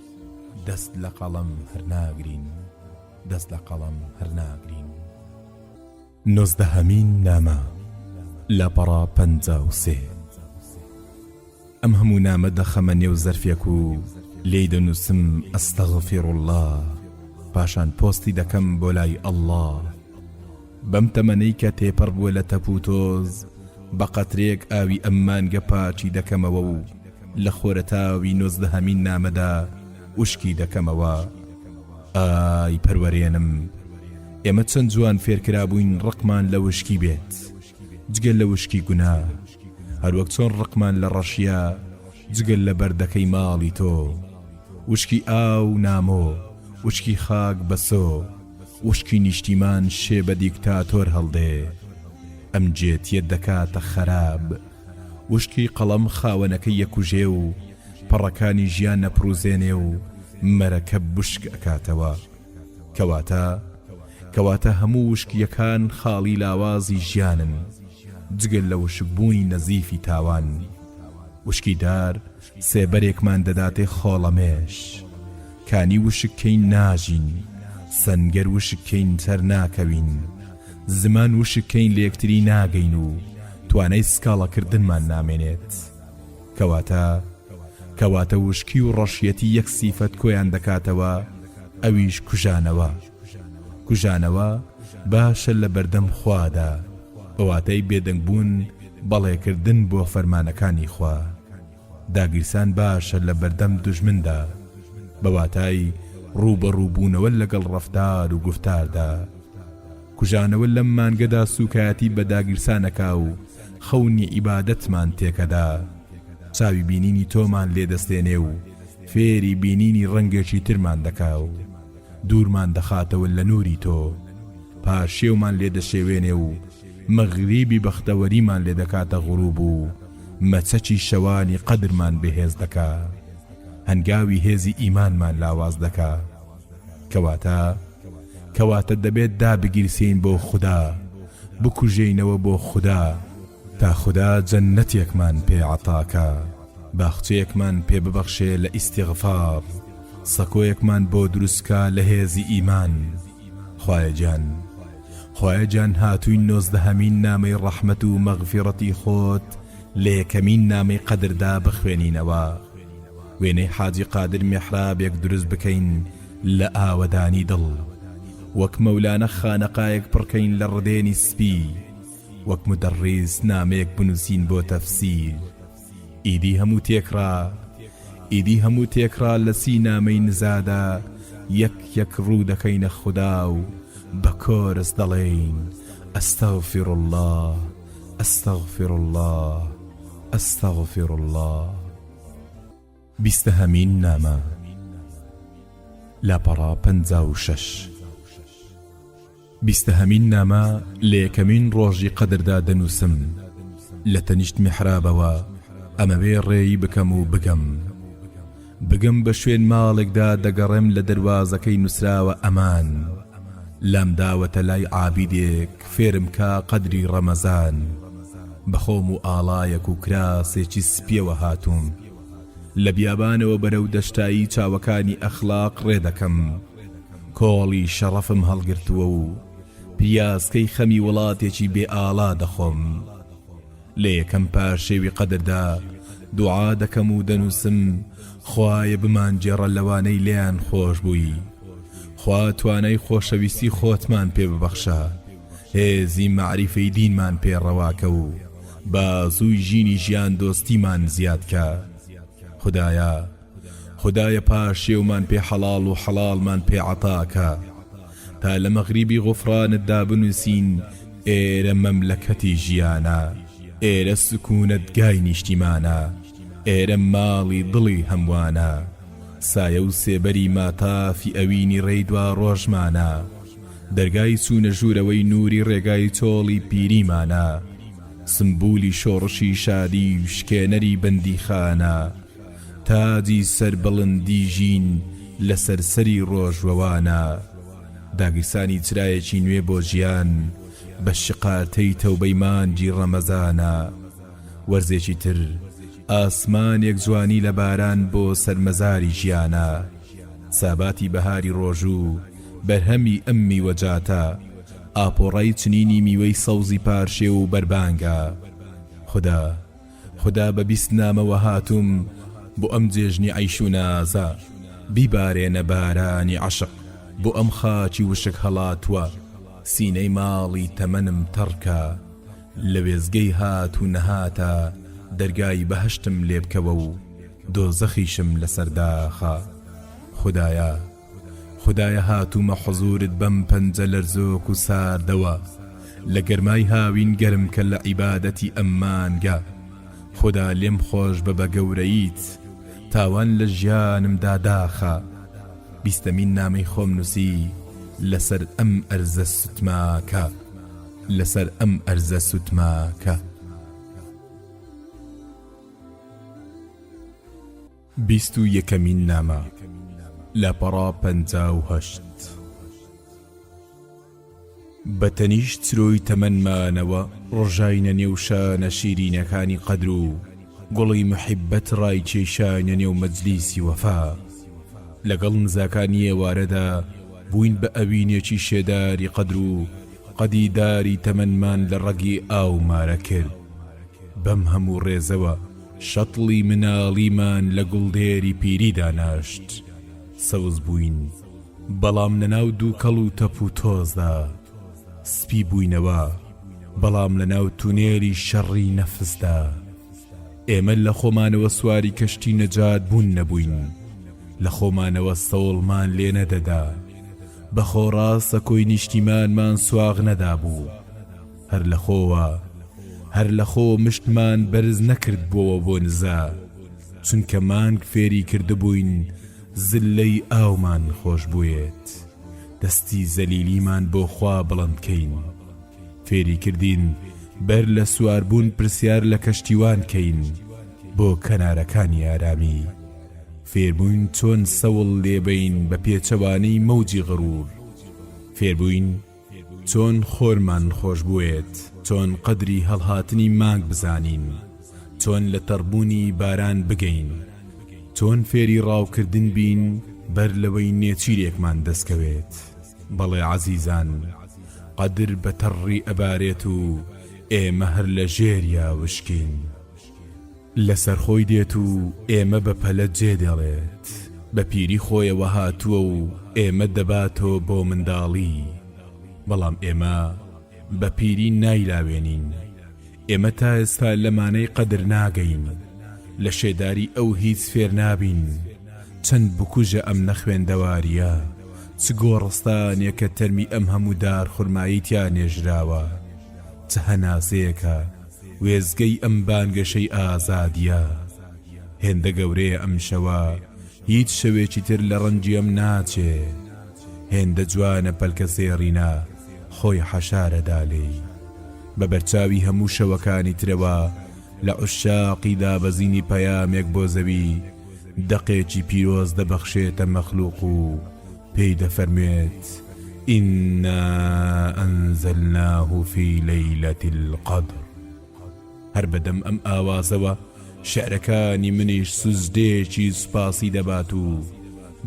دەست لە قەڵەم هەر ناگرین، دەست لە قەڵەم هەر ناگرین. نۆزدەهەمین نامە، لاپەڕە 53. ئەم هەموو نامە دەخەمە نێو زەرفێک و لێی دەنووسم استغفر اللە پاشان پۆستی دەکەم بۆ لای اللە بەم تەمەنەی کە تێپەڕ بووە لە تەپ و تۆز بە قەترەیەک ئاوی ئەم مانگە پاکی دەکەمەوە و لە خۆرەتاوی نۆزدەهەمین نامەدا وشکی دەکەمەوە ئای پەروەرێنم ئێمە چەند جوان فێرکرابووین ڕقمان لە وشکی بێت جگە لە وشکی گوناه هەروەک چۆن ڕقمان لە ڕەشیە جگە لە بەردەکەی ماڵی تۆ وشکی ئاو نامۆ وشکی خاک بەسۆ وشکی نیشتیمان شێ بە دیکتاتۆر هەڵدێ ئەم جێتیە دەکاتە خەراب وشکی قەڵەم خاوەنەکەی یەکوژێ و پەڕەکانی ژیان ئەپڕوزێنێ و مەرەکەب وشک ئەکاتەوە کەواتە کەواتە هەموو وشکیەکان خاڵی لاوازی ژیانن جگە لە وشکبوونی نەزیفی تاوان. وشکی دار سێبەرێکمان دەداتێ خۆڵەمێش. کانی وشک کەین ناژین، سەنگەر وشک کەین سەرناکەوین، زمان وشک کەین لە یەکتری ناگەین و توانای سکاڵاکردنمان نامێنێت. کەواتە کەواتە وشکی و ڕەشیەتی یەک سیفەت کۆیان دەکاتەوە ئەویش کوژانەوە. کوژانەوە باشە لە بەردەم خوادا، بە واتای بێدەنگ بوون بەڵێ کردن بۆ فەرمانەکانی خوا. داگیرسان باشە لە بەردەم دوژمندا، بە واتای ڕووبەڕوو بوونەوە لەگەڵ ڕەفتار و گوفتاردا. کوژانەوە لەم مانگەدا سووکایەتی بە داگیرسان ئەکا و خەونی عیبادەتمان تێکەدا. چاوی بینینی تۆمان لێ دەستێنێ و فێری بینینی ڕەنگێکی ترمان دەکا و. دوورمان دەخاتەوە لە نووری تۆ، پارشێومان لێ دەشێوێنێ و مەغریبی بەختەوەریمان لێ دەکاتە غروب و مەچەکی شەوانی قەدرمان بێهێز دەکا، هەنگاوی هێزی ئیمانمان لاواز دەکا. کەواتە، کەواتە دەبێت دابگیرسێین بۆ خودا، بکوژێینەوە بۆ خودا، تا خودا جەننەتێکمان پێ عەتا کا، باخچەیەکمان پێ ببەخشێ لە ئیستیغفار، سەکۆیەکمان بۆ دروست کا لە هێزی ئیمان. خوایە گیان، خوایە گیان هاتووین نۆزدەهەمین نامەی ڕەحمەت و مەغفیڕەتی خۆت لە یەکەمین نامەی قەدردا بخوێنینەوە. وێنەی حاجی قادر میحرابێک دروست بکەین لە ئاوەدانی دڵ. وەک مەولانە خانەقایەک پڕکەین لە ڕدێنی سپی. وەک مودەڕیس نامەیەک بنووسین بۆ تەفسیر ئیدی هەموو تێکڕا ئیدی هەموو تێکڕا لە سی نامەی نزادا یەک یەک ڕوو دەکەینە خودا و بە کۆرس دەڵێین استغفر اللە استغفر اللە استغفر اللە. بیستەهەمین نامە، لاپەڕە 56. بیستەهەمین نامە لە یەکەمین ڕۆژی قەدردا دەنووسم، لە تەنیشت میحرابەوە ئەمەوێ ڕێی بکەم و بگەم. بگەم بە شوێن ماڵێکدا دەگەڕێم لە دەروازەکەی نووسراوە ئەمان. لام داوەتە لای عابیدێک فێرم کا قەدری ڕەمەزان. بە خۆم و ئاڵایەک و کراسێکی سپییەوە هاتووم. لە بیابانەوە بەرەو دەشتایی چاوەکانی ئەخلاق ڕێ دەکەم. کۆڵی شەڕەفم هەڵگرتووە و پریاسکەی خەمی وڵاتێکی بێ ئاڵا دەخۆم. لە یەکەم پارشێوی قەدردا دوعا دەکەم و دەنووسم خوایە بمانگێڕە لەوانەی لێیان خۆش بووی. خوا توانای خۆشەویستی خۆتمان پێ ببەخشە، هێزی مەعریفەی دینمان پێ ڕەواکە و بازووی ژینی ژیاندۆستیمان زیاد کە. خودایا خودایە پارشێومان پێ حەڵاڵ و حەڵاڵمان پێ عەتا کە. تا لە مەغریبی غوفرانتدا بنووسین ئێرە مەملەکەتی ژیانە، ئێرە سکوونەتگای نیشتیمانە، ئێرە ماڵی دڵی هەمووانە، سایە و سێبەری ماتافی ئەوینی ڕێی دواڕۆژمانە، دەرگای چوونە ژوورەوەی نووری ڕێگای چۆڵی پیریمانە، سمبولی شۆڕشی شادی و شکێنەری بەندیخانە. تاجی سەربڵندی ژین لەسەر سەری ڕۆژوەوانە، داگیرسانی چرایەکی نوێ بۆ ژیان بە شقارتەی تەوبەی مانگی ڕەمەزانە، وەرزێکی تر، ئاسمانێک جوانی لە باران بۆ سەر مەزاری ژیانە، ساباتی بەهاری ڕۆژوو بەرهەمی ئەم میوەجاتە، ئاپۆڕای چنینی میوەی سەوزی پارشێو و بەربانگە. خودا. خودا بە 20 نامەوە هاتووم بۆ ئەم جێژنی عەیش و نازە بیبارێنە بارانی عەشق بۆ ئەم خاکی وشک هەڵاتووە سینەی ماڵی تەمەنم تەڕ کە لە وێستگەی هات و نەهاتە دەرگای بەهەشتم لێ بکەوە و دۆزەخیشم لەسەر داخە خودایا خودایە هاتوومە حزوورت بەم پەنجە لەرزۆک و ساردەوە لە گەرمای هاوین گەرم کە لە عیبادەتی ئەم مانگە خودا لێم خۆش بە بە گەورەییت تاوان لە ژیانمدا داخە بیستەمین نامەی خۆم نووسی لەسەر ئەم ئەرزە سوتماکە لەسەر ئەم ئەرزە سوتماکە. 21یەکەمین نامە، لاپەڕە 58. بە تەنیشت چرۆی تەمەنمانەوە ڕژاینە نێو شانە شیرینەکانی قەدر و گوڵی موحیببەت ڕایکێشاینە نێو مەجلیسی وەفا. لەگەڵ نزاکانی ئێوارەدا بووین بە ئەوینێکی شێداری قەدر و قەدی داری تەمەنمان لە ڕەگی ئاو مارە کرد. بەم هەموو ڕێزەوە شەتڵی مناڵیمان لە گوڵدێری پیریدا ناشت. سەوز بووین، بەڵام لەناو دووکەڵ و تەپ و تۆزدا. سپی بووینەوە، بەڵام لەناو تونێلی شەڕی نەفسدا. ئێمە لە خۆمانەوە سواری کەشتی نەجات بوون نەبووین. لە خۆمانەوە سەوڵمان لێ نەدەدا. بە خۆڕا سەکۆی نیشتیمانمان سواغ نەدابوو. هەر لە خۆوە هەر لە خۆ مشتمان بەرز نەکردبۆوە بۆ نزا چونکە مانگ فێری کردبووین زللەی ئاومان خۆش بوێت دەستی زەلیلیمان بۆ خوا بڵند کەین فێری کردین بەر لە سواربوون پرسیار لە کەشتیوان کەین بۆ کەنارەکانی ئارامی فێربووین چۆن سەوڵ لێبەین بە پێچەوانەی مەوجی غرور فێربووین چۆن خۆرمان خۆش بوێت، چۆن قەدری هەڵهاتنی مانگ بزانین، چۆن لە تەڕبوونی باران بگەین، چۆن فێری ڕاوکردن بین بەر لەوەی نێچیرێکمان دەستکەوێت. بەڵێ عەزیزان، قەدر بە تەڕی ئەبارێت و ئێمە هەر لە ژێریا وشکین. لەسەرخۆی دێت و ئێمە بە پەلە جێ دێڵێت، بە پیری خۆیەوە هاتووە و ئێمە دەباتەوە بۆ منداڵی، بەڵام ئێمە بە پیری نایلاوێنین، ئێمە تا ئێستا لە مانای قەدر ناگەین، لە شێداری ئەو هیچ فێر نابین، چەند بکوژە ئەم نەخوێندەوارییە، چ گۆڕستانێکە تەرمی ئەم هەموو دارخورمایەی تیا نێژراوە، چ هەناسەیەکە. وێستگەی ئەم بانگەشەی ئازادییە هێندە گەورەیە ئەم شەوە هیچ شەوێکی تر لە ڕەنگی ئەم ناچێ هێندە جوانە پەلکە زێڕینە خۆی حەشارەدا لێی بە بەرچاوی هەموو شەوەکانی ترەوە لە عوشاقی دابەزینی پەیامێک بۆ زەوی دەقێکی پیرۆز دەبەخشێتە مەخلوق و پێی دەفەرموێت، انا انزلناه فی لیلە القدر. هەر بەدەم ئەم ئاوازەوە شیعرەکانی منیش سوجدەیەکی سوپاسی دەبات و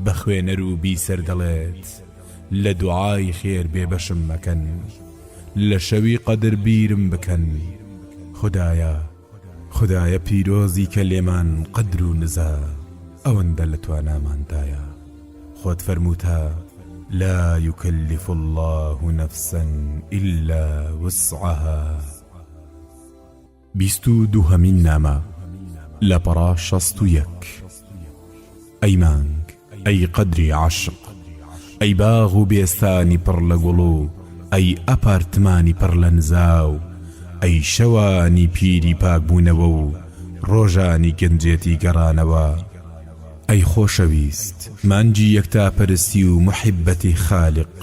بە خوێنەر و بیسەر دەڵێت، لە دوعای خێر بێبەشم مەکەن، لە شەوی قەدر بیرم بکەن، خودایا! خودایە پیرۆزی کە لێمان قەدر و نزا ئەوەندە لە تواناماندایە خۆت فەرمووتە لا یکلف اللە نفسا الا وسعها. 22هەمین نامە، لاپەڕە 61. ئەی مانگ، ئەی قەدری عەشق، ئەی باغ و بێستانی پڕ لە گوڵ و ئەی ئەپارتمانی پڕ لە نزا و ئەی شەوانی پیری پاکبوونەوە و ڕۆژانی گەنجێتی گەڕانەوە، ئەی خۆشەویست، مانگی یەکتاپەرستی و موحیببەتی خالق،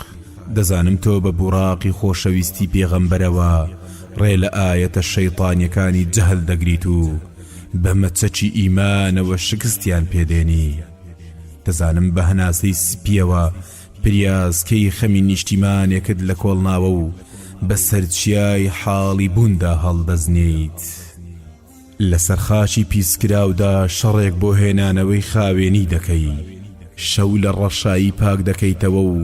دەزانم تۆ بە بوڕاقی خۆشەویستی پێغەمبەرەوە ڕێ لە ئایەتە شەیتانیەکانی جەهل دەگریت و بە مەچەکی ئیمانەوە شکستیان پێ دێنی. دەزانم بە هەناسەی سپیەوە پریاسکەی خەمی نیشتیمانێکت لە کۆڵ ناوە و بە سەر چیای حاڵی بووندا هەڵدەزنێیت. لەسەر خاکی پیسکراودا شەڕێک بۆ هێنانەوەی خاوێنی دەکەی، شەو لە ڕەشایی پاک دەکەیتەوە و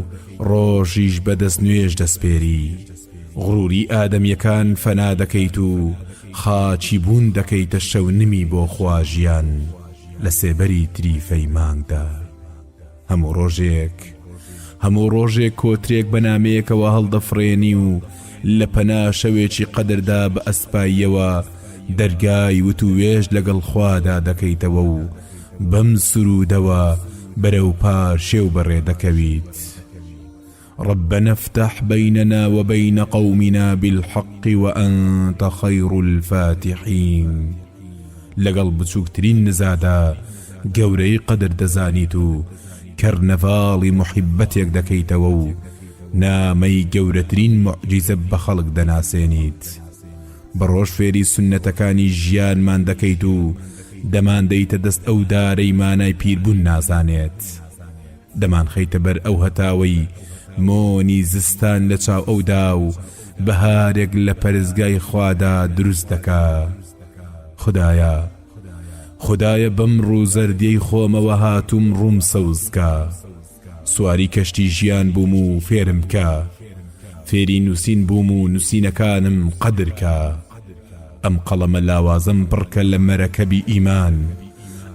ڕۆژیش بە دەستنوێژ دەسپێری. غروری ئادەمیەکان فەنا دەکەیت و خاکی بوون دەکەیتە شەونمی بۆ خوا ژیان لە سێبەری تریفەی مانگدا. هەموو ڕۆژێک هەموو ڕۆژێک کۆترێک بە نامەیەکەوە هەڵدەفڕێنی و لە پەنا شەوێکی قەدردا بە ئەسپاییەوە دەرگای وتووێژ لەگەڵ خوادا دەکەیتەوە و بەم سروودەوە بەرەو پارشێو بەڕێ دەکەویت. ربنا افتح بیننا وبین قومنا بالحق وانت خیر الفاتحین لەگەڵ بچووکترین نزادا گەورەی قەدر دەزانیت و کەرنەڤاڵی موحیبەتێک دەکەیتەوە و نامەی گەورەترین موعجیزە بە خەڵک دەناسێنیت. بە ڕۆژ فێری سوننەتەکانی ژیانمان دەکەیت و دەماندەیتە دەست ئەو دارەی مانای پیربوون نازانێت. دەمانخەیتە بەر ئەو هەتاوەی مۆنی زستان لە چاو ئەودا و بەهارێک لە پەرستگای خوادا دروست دەکا. خودایە، خودایە بەم ڕوو زەردیەی خۆمەوە هاتووم ڕووم سەوز کە. سواری کەشتی ژیان بووم و فێرم کە. فێری نووسین بووم و نووسینەکانم قەدر کە. ئەم قەڵەمە لاوازەم پڕکە لە مەرەکەبی ئیمان،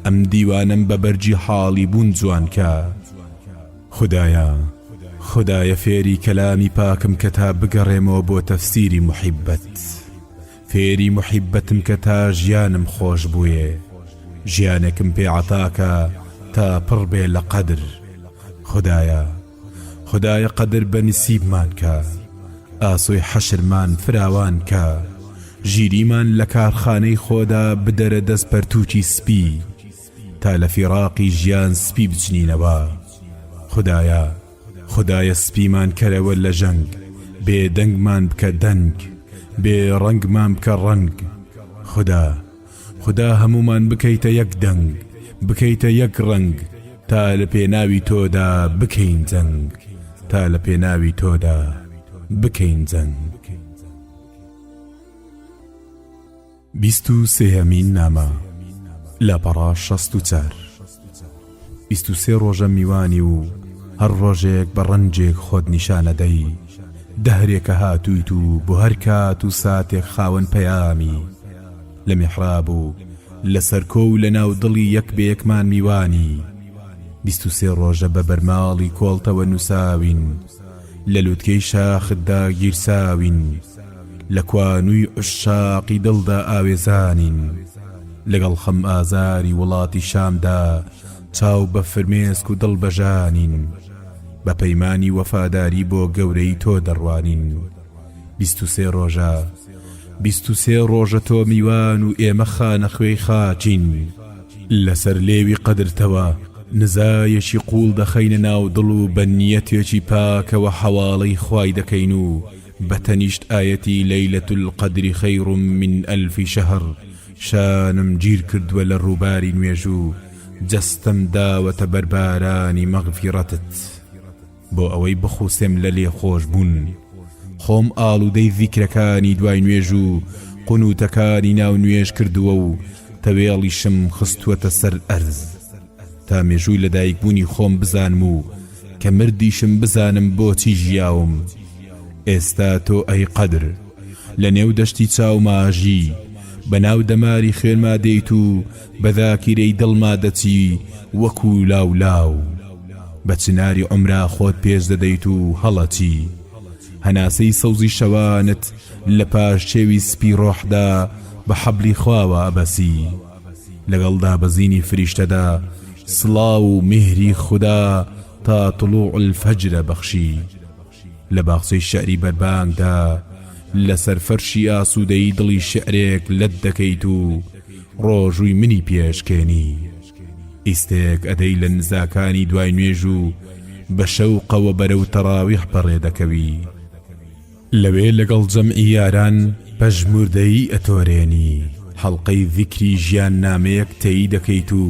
ئەم دیوانەم بە بەرگی حاڵی بوون جوان کە. خودایە، خودایە فێری کەلامی پاکم کە تا بگەڕێمەوە بۆ تەفسیری موحیببەت. فێری موحیببەتم کە تا ژیانم خۆش بوێ. ژیانێکم پێ عەتا کە تا پڕ بێ لە قەدر. خودایە. خودایە قەدر بە نسیبمان کە، ئاسۆی حەشرمان فراوان کە، ژیریمان لە کارخانەی خۆدا بدەرە دەست پەرتووکی سپی، تا لە فیڕاقی ژیان سپی بچنینەوە. خودایە، خودایە سپیمان کەرەوە لە ژەنگ، بێ دەنگمان بکە دەنگ، بێ ڕەنگمان بکە ڕەنگ. خودا. خودا هەموومان بکەیتە یەک دەنگ بکەیتە یەک ڕەنگ تا لە پێناوی تۆدا بکەین جەنگ تا لە پێناوی تۆدا بکەین جەنگ. 23هەمین نامە، لاپەڕە 64. 23 ڕۆژە میوانی و هەر ڕۆژێک بە ڕەنجێک خۆت نیشانەدەی، دەهرێکە هاتوویت و بۆ هەر کات و ساتێک خاوەن پەیامی. لە میحراب و لە سەرکۆ و لە ناو دڵی یەک بە یەکمان میوانی. 23 ڕۆژە بە بەرماڵی کۆڵتەوە نووساوین، لە لوتکەی شاختدا گیرساوین، لە کوانووی عوششاقی دڵدا ئاوێزانین، لەگەڵ خەم ئازاری وڵاتی شامدا چاو بە فرمێسک و دڵ بە ژانین، بە پەیمانی وەفاداری بۆ گەورەیی تۆ دەڕوانین. 23 ڕۆژە، 23 ڕۆژە تۆ میوان و ئێمە خانەخوێی خاکین. لەسەر لێوی قەدرتەوە نزایەکی قووڵ دەخەینە ناو دڵ و بە نیەتێکی پاکەوە حەواڵەی خوای دەکەین و بە تەنیشت ئایەتی لیلە القدر خیر من الف شهر شانم گیر کردووە لە ڕووباری نوێژ و جەستەم داوەتە بەر بارانی مەغفیڕەتت بۆ ئەوەی بخوسێم لە لێخۆشبوون خۆم ئاڵوودەی زیکرەکانی دوای نوێژ و قونوتەکانی ناو نوێژ کردووە و تەوێڵیشم خستووەتە سەر ئەرز تا مێژووی لەدایکبوونی خۆم بزانم و کە مردیشم بزانم بۆچی ژیاوم ئێستا تۆ ئەی قەدر لە نێو دەشتی چاوما ئەژی. بە ناو دەماری خوێنما دێیت و بە ذاکیرەی دڵما دەچی وەکوو لاو لاو. بە چناری عومرا خۆت پێچ دەدەیت و هەڵەچی. هەناسەی سەوزی شەوانت لە پاشچێوی سپی ڕۆحدا بە حەبلی خواوە ئەبەسی. لەگەڵ دابەزینی فریشتەدا سڵاو و میهری خودا تا طلوع الفجر ئەبەخشی. لە باخچەی شیعری بەربانگدا لەسەر فەرشی ئاسوودەیی دڵی شیعرێک لەت دەکەیت و ڕۆژووی منی پێ ئەشکێنی. ئیستێک ئەدەی لە نزاکانی دوای نوێژ و بە شەوقەوە بەرەو تەڕاویح بەڕێ دەکەوی. لەوێ لەگەڵ جەمعی یاران پەژموردەیی ئەتۆرێنی، حەڵقەی زیکری ژیاننامەیەک تەیی دەکەیت و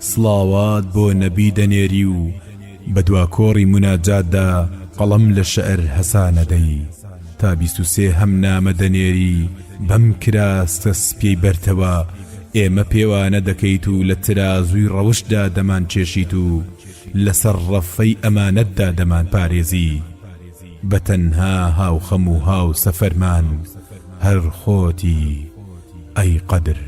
سڵاوات بۆ نەبی دەنێری و بە دوا کۆڕی موناجاتدا قەڵەم لە شعر هەسانەدەی تا 23 هەم نامە دەنێری بەم کراستە سپیەی بەرتەوە ئێمە پێوانە دەکەیت و لە ترازووی ڕەوشتدا دەمانکێشیت و لەسەر ڕەفەی ئەمانەتدا دەمانپارێزی. بە تەنها هاوخەم و هاوسەفەرمان هەر خۆتی ئەی قەدر.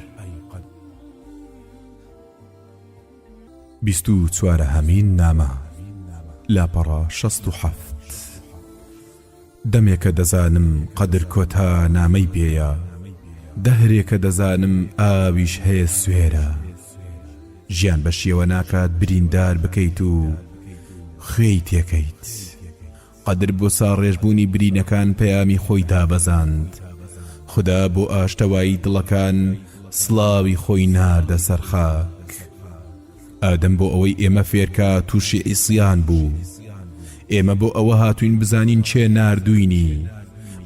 بیست و چوارەهەمین نامە، لاپەڕە 67. دەمێکە دەزانم قەدر کۆتا نامەی پێیە، دەهرێکە دەزانم ئاویش هەیە سوێرە. ژیان بە شێوە ناکات بریندار بکەیت و خوێی تێکەیت. قەدر بۆ ساڕێژبوونی برینەکان پەیامی خۆی دابەزاند. خودا بۆ ئاشتەوایی دڵەکان سڵاوی خۆی ناردە سەر خاک. ئادەم بۆ ئەوەی ئێمە فێرکا تووشی عیسیان بوو. ئێمە بۆ ئەوە هاتووین بزانین کێ ناردووینی،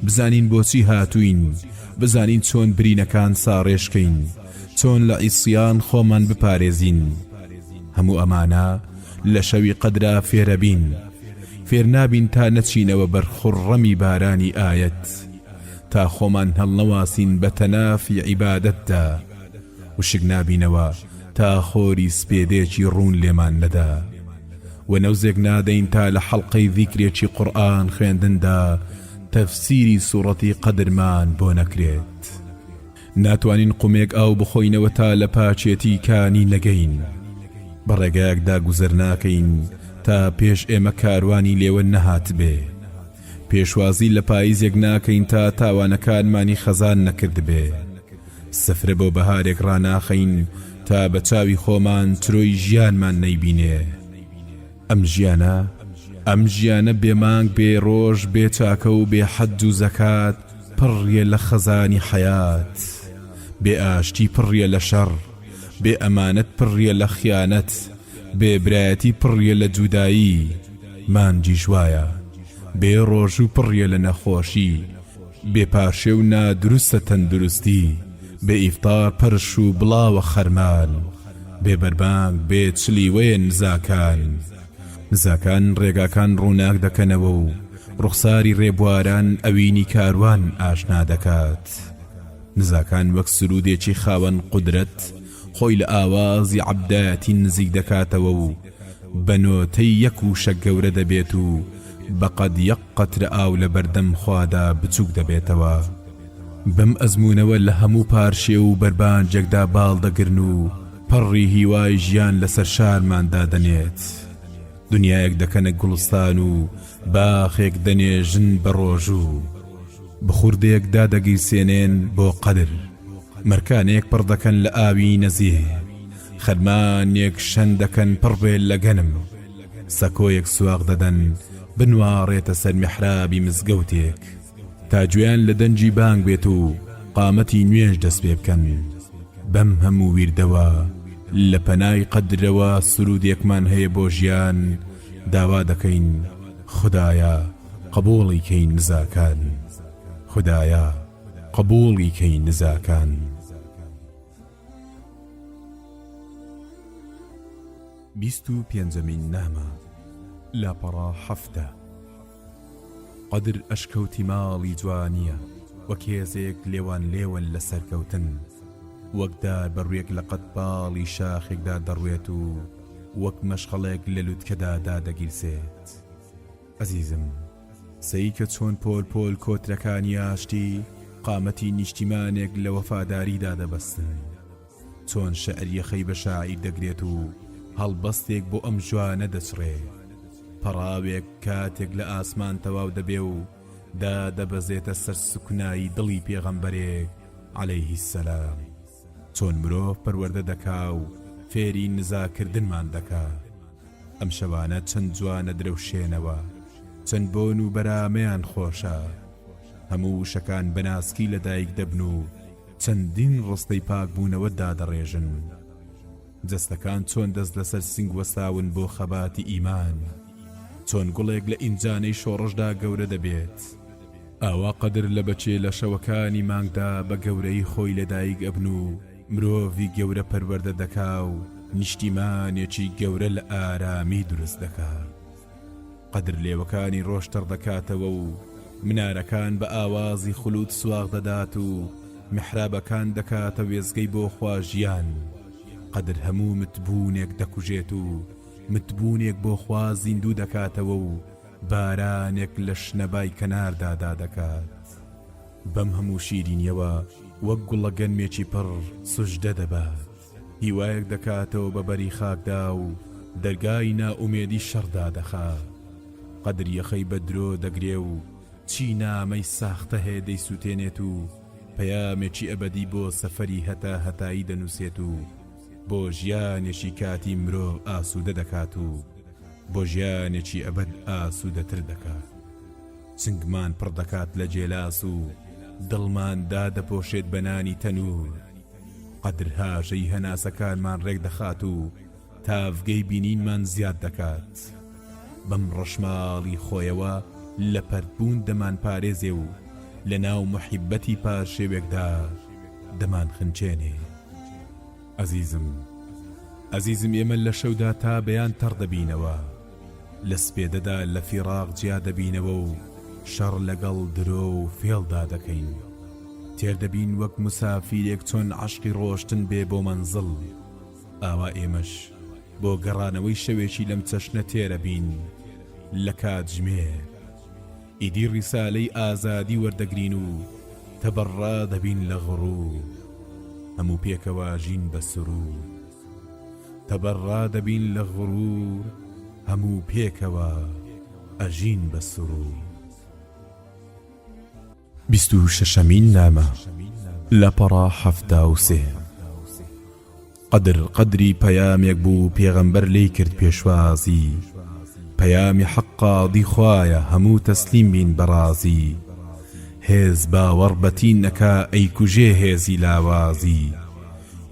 بزانین بۆچی هاتووین، بزانین چۆن برینەکان ساڕێژکەین، چۆن لە عیسیان خۆمان بپارێزین. هەموو ئەمانە لە شەوی قەدرا فێرەبین. فێرنابین تا نەچینەوە بەر خوڕڕەمی بارانی ئایەت، تا خۆمان هەڵنەواسین بە تەنافی عیبادەتدا. وشک نابینەوە تا خۆری سپێدەیەکی ڕوون لێمان نەدا. وە نەوزێک نادەین تا لە حەڵقەی زیکرێکی قورئان خوێندندا تەفسیری سوڕەتی قەدرمان بۆ نەکرێت. ناتوانین قومێک ئاو بخۆینەوە تا لە پاکێتی کانی نەگەین. بە ڕێگایەکدا گوزەر ناکەین تا پێش ئێمە کاروانی لێوە نەهاتبێ. پێشوازی لە پاییزێک ناکەین تا تاوانەکانمانی خەزان نەکردبێ. سفرە بۆ بەهارێک ڕاناخەین تا بە چاوی خۆمان چرۆی ژیانمان نەیبینێ. ئەم ژیانە، ئەم ژیانە بێ مانگ بێ ڕۆژ بێ چاکە و بێ حەج و زەکات پڕیە لە خەزانی حەیات. بێ ئاشتی پڕیە لە شەڕ، بێ ئەمانەت پڕیە لە خیانەت، بێ برایەتی پڕیە لە جودایی، مانگیش وایە. بێ ڕۆژوو پڕیە لە نەخۆشی، بێ پارشێو نادروستە تەندروستی، بێ ئیفتار پەرش و بڵاوە خەرمان، بێ بەربانگ بێ چلیوەیە نزاکان. نزاکان ڕێگاکان ڕووناک دەکەنەوە و ڕوخساری ڕێبواران ئەوینی کاروان ئاشنا دەکات. نزاکان وەک سروودێکی خاوەن قودرەت خۆی لە ئاوازی عەبدایەتی نزیک دەکاتەوە و بە نۆتەی یەک وشە گەورە دەبێت و بە قەد یەک قەترە ئاو لە بەردەم خوادا بچووک دەبێتەوە. بەم ئەزموونەوە لە هەموو پارشێو و بەربانگێکدا باڵ دەگرن و پەڕی هیوای ژیان لەسەر شارمان دادەنێت. دنیایەک دەکەنە گوڵستان و باخێک دەنێژن بە ڕۆژوو. بخوردێک دادەگیرسێنێن بۆ قەدر. مەرکانێک پڕ دەکەن لە ئاوی نەزیه. خەرمانێک شەن دەکەن پڕ بێ لە گەنم. سەکۆیەک سواق دەدەن بنواڕێتە سەر میحرابی مزگەوتێک. تا گوێیان لە دەنگی بانگ بێت و قامەتی نوێژ دەست پێ بکەن. بەم هەموو ویردەوە لە پەنای قەدرەوە سروودێکمان هەیە بۆ ژیان داوا دەکەین خودایە قبوڵی کەی نزاکان خودایە قبوڵی کەی نزاکان. بیست و پێنجەمین نامە، لاپەڕە 17. قەدر ئەشکەوتی ماڵی جوانییە، وەک هێزێک لێوانلێوە لە سەرکەوتن، وەک دار بەڕوویەک لە قەدپاڵی شاخێکدا دەڕوێت و وەک مەشخەڵێک لە لوتکەدا دادەگیرسێت. ئەزیزم، سەیرکە چۆن پۆل پۆل کۆترەکانی ئاشتی. قامەتی نیشتیمانێک لە وەفاداریدا دەبەستن. چۆن شیعر یەخەی بە شاعیر دەگرێت و هەڵبەستێک بۆ ئەم ژوانە دەچڕێ. پەڕاوێک کاتێک لە ئاسمان تەواو دەبێ و دادەبەزێتە سەر سوکنایی دڵی پێغەمبەرێک علیه السلام. چۆن مرۆڤ پەروەردە دەکا و فێری نزا کردنمان دەکا. ئەم شەوانە چەند جوانە درەوشێنەوە، چەند بۆن و بەرامەیان خۆشە. هەموو وشەکان بە ناسکی لە دایک دەبن و چەندین ڕستەی پاکبوونەوە دادەڕێژن. جەستەکان چۆن دەست لەسەر سنگ وەستاون بۆ خەباتی ئیمان. چۆن گوڵێک لە ئینجانەی شۆڕشدا گەورە دەبێت. ئاوا قەدر لە بەچێ لە شەوەکانی مانگدا بە گەورەیی خۆی لەدایک ئەبن و مرۆڤی گەورە پەروەردە دەکا و نیشتیمانێکی گەورە لە ئارامی دروست دەکا. قەدر لێوەکانی ڕۆژ تەڕ دەکاتەوە و منارەکان بە ئاوازی خلود سواغ دەدات و میحرابەکان دەکاتە وێستگەی بۆ خوا ژیان. قەدر هەموو متبوونێک دەکوژێت و متبوونێک بۆ خوا زیندوو دەکاتەوە و بارانێک لە شنەبای کەناردا دادەکات. بەم هەموو شیرینیەوە وەک گوڵە گەنمێکی پڕ سوجدە دەبات. هیوایەک دەکاتەوە بە بەری خاکدا و دەرگای نائومێدی شەڕ دادەخا. قەدر یەخەی بە درۆ دەگرێ و چی نامەی ساختە هەیە دەیسوتێنێت و پەیامێکی ئەبەدی بۆ سەفەری هەتا هەتایی دەنوسێت و بۆ ژیانێکی کاتی مرۆڤ ئاسودە دەکات و بۆ ژیانێکی ئەبەد ئاسودەتر دەکات. چنگمان پڕ دەکات لە گێلاس و دڵمان دادەپۆشێت بە نانی تەنور. قەدر هاژەی هەناسەکانمان ڕێک دەخات و تاڤگەی بینینمان زیاد دەکات. بەم ڕەشماڵی خۆیەوە لە پەرتبوون دەمانپارێزێ و لە ناو موحیبەتی پارشێوێکدا دەمانخنکێنێ. ئەزیزم ئەزیزم ئێمە لە شەودا تا بەیان تەڕ دەبینەوە، لە سپێدەدا لە فیڕاق جیا دەبینەوە و شەڕ لەگەڵ درۆ و فێڵدا دەکەین. تێر دەبین وەک موسافیرێک چۆن عەشقی ڕۆشتن بێ بۆ مەنزڵ، ئاوا ئێمەش بۆ گەڕانەوەی شەوێکی لەم چەشنە تێرەبین لە کاتژمێر. ئیدی ڕیسالەی ئازادی وەردەگرین و تەبەڕا دەبین لە غڕور هەموو پێکەوە ژین بە سرور تەبەڕا دەبین لە غڕور هەموو پێکەوە ئەژین بە سرور. 26مین نامە، لاپەڕە 73. قەدر قەدری پەیامێک بوو پێغەمبەر لێی کرد پێشوازی پەیامی حەق قاضی خوایە هەموو تەسلیم بین بە ڕازی هێز باوەڕ بە تین ئەکا ئەیکوژێ هێزی لاوازی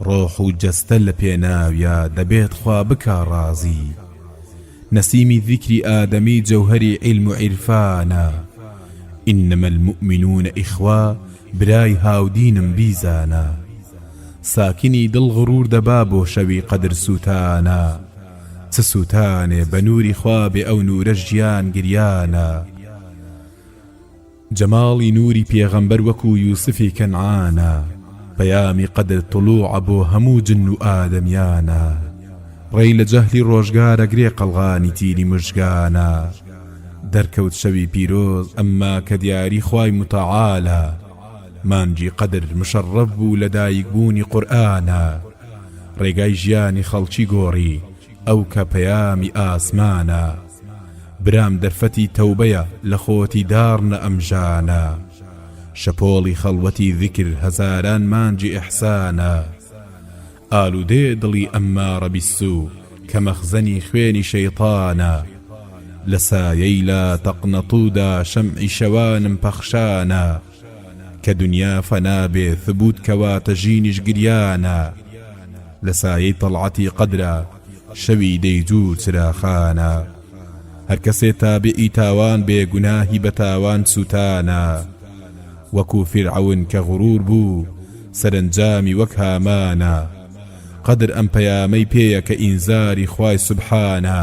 ڕۆح و جەستە لە پێناویا دەبێت خوا بکا ڕازی نەسیمی زیکری ئادەمی جەوهەری عیلم و عیرفانە انما المومنون اخوە برای هاودینم بیزانە ساکنی دڵ غرور دەبا بۆ شەوی قەدر سوتانە چ سوتانێ بە نوری خوا بێ ئەو نورە ژیان گریانە. جەماڵی نوری پێغەمبەر وەکو یوسفی کەنعانە پەیامی قەدر طلوعە بۆ هەموو جن و ئادەمیانە ڕێی لە جەهلی ڕۆژگار ئەگرێ قەڵغانی تیری مژگانە دەرکەوت شەوی پیرۆز ئەمما کە دیاری خوای متعالە مانگی قەدر مشەڕەف بوو لە دایک بوونی قورئانە ڕێگای ژیانی خەڵکی گۆڕی ئەو کە پەیامی ئاسمانە برام دەرفەتی تەوبەیە لە خۆتی داڕنە ئەم ژانە شەپۆڵی خەڵوەتی زیکر هەزاران مانگی ئیحسانە ئالوودەیە دڵی ئەممارە بیسوو کە مەخزەنی خوێنی شەیتانە لە سایەی لا تەقنەتودا شەمعی شەوانم پەخشانە کە دونیا فەنا بێ ثبوت کەواتە ژینیش گریانە لە سایەی تەڵعەتی قەدرا شەوی دەیجوو چراخانە هەرکەسێ تابعی تاوان بێ گوناهی بە تاوان سوتانە وەکو فیرعەون کە غرور بوو سەرەنجامی وەک هامانە قەدر ئەم پەیامەی پێیە کە ئینزاری خوای سوبحانە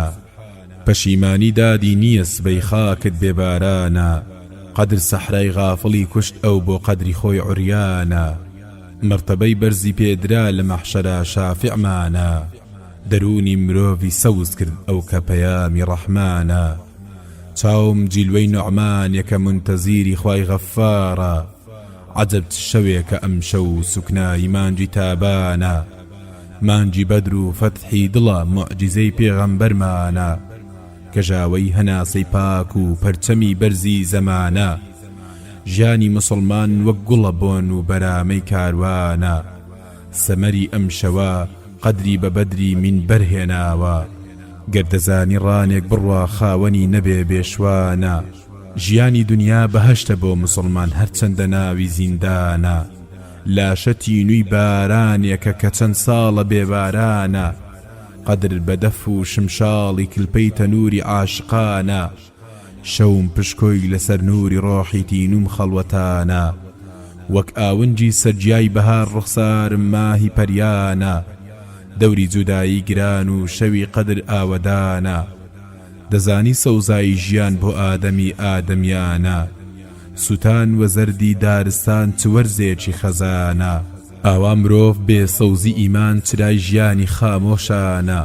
پەشیمانی دادی نییە سبەی خاکت بێ بارانە قەدر سەحرای غافڵی کوشت ئەو بۆ قەدری خۆی عوریانە مەرتەبەی بەرزی پێ درا لە مەحشەرا شافعمانە دەروونی مرۆڤی سەوز کرد ئەو کە پەیامی ڕەحمانە چاوم جیلوەی نوعمانێکە مونتەزیری خوای غەففارە. عەجەب چ شەوێکە ئەمشەو سوکنای مانگی تابانە مانگی بەدر و فەتحی دڵە موعجیزەی پێغەمبەرمانە کەژاوەی هەناسەی پاک و پەرچەمی بەرزی زەمانە ژیانی موسڵمان وەک گوڵە بۆن و بەرامەی کاروانە سەمەری ئەم شەوە قەدری بە بەدری مینبەر هێناوە گەر دەزانی ڕانێک بڕوا خاوەنی نەبێ بێ شوانە ژیانی دونیا بەهەشتە بۆ موسڵمان هەرچەندە ناوی زیندانە لاشە تینوی بارانێکە کە چەند ساڵە بێ بارانە قەدر بە دەف و شمشاڵی کلپەی تەنوری عاشقانە شەوم پشکۆی لەسەر نوری ڕۆحی تینوم خەڵوەتانە وەک ئاونجی سەرگیای بەهار ڕوخسارم ماهی پەریانە دەوری جودایی گران و شەوی قەدر ئاوەدانە دەزانی سەوزایی ژیان بۆ ئادەمی ئادەمیانە سوتان وە زەردی دارستان چ وەرزێکی خەزانە ئاوا مرۆڤ بێ سەوزی ئیمان چرای ژیانی خامۆشانە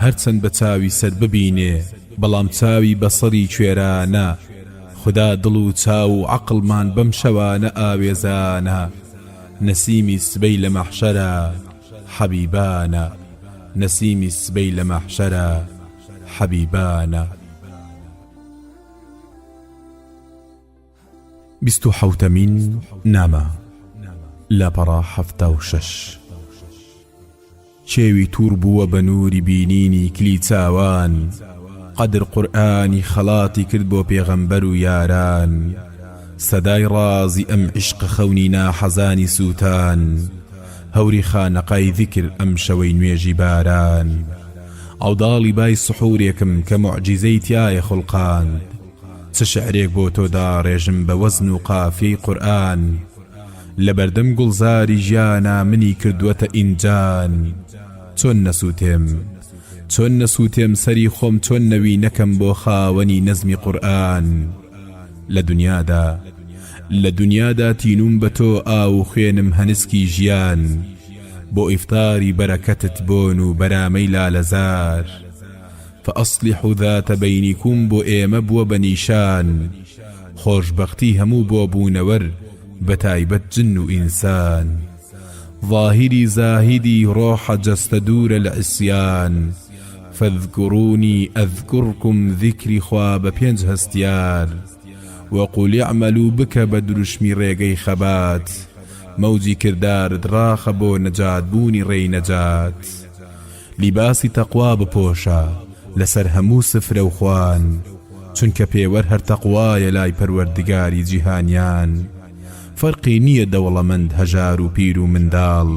هەرچەند بە چاوی سەر ببینێ بەڵام چاوی بەسەری کوێرانە خودا دڵ و چاو و عەقڵمان بەم شەوانە ئاوێزانە نەسیمی سبەی لە مەحشەرا حەبیبانە نەسیمی سبەی لە مەحشەرا حەبیبانە. بیست و حەوتەمین نامە، لاپەڕە 76. کێوی تووڕ بووە بە نووری بینینی کلی چاوان قەدر قورئانی خەڵاتی کرد بۆ پێغەمبەر و یاران سەدای ڕازی ئەم عیشقە خەونی ناحەزانی سووتان هەوری خانەقای زیکر ئەم شەوەی نوێژی باران عەوداڵی بای سحورێکم کە موعجیزەی تیایە خوڵقاند چ شعرێک بۆ تۆ داڕێژم بە وەزن و قافیەی قورئان لەبەردەم گوڵزاری ژیانا منی کردووەتە ئینجان چۆن نەسووتێم چۆن نەسووتێم سەری خۆم چۆن نەوی نەکەم بۆ خاوەنی نەزمی قورئان لە دنیادا لە دنیادا تینووم بە تۆ ئاو و خوێنم هەنسکی ژیان بۆ ئیفتاری بەرەکەتت بۆن و بەرامەی لالەزار فاصلحوا ذات بینکم بۆ ئێمە بووە بە نیشان خۆشبەختی هەموو بۆ بوونەوەر بەتایبەت جن و ئینسان ظاهیری زاهیدی ڕۆحە جەستە دوورە لە عیسیان فاذکرونی اذکرکم ذیکری خوا بە پێنج هەستیار وقل اعملوا بکە بە دروشمی ڕێگەی خەبات مەوجی کردارت ڕاخە بۆ نەجات بوونی ڕێی نەجات لیباسی تەقوا بپۆشە لەسەر هەموو سفرە و خوان چونکە پێوەر هەر تەقوایە لای پەروەردگاری جیهانیان فەرقی نییە دەوڵەمەند هەژار و پیر و منداڵ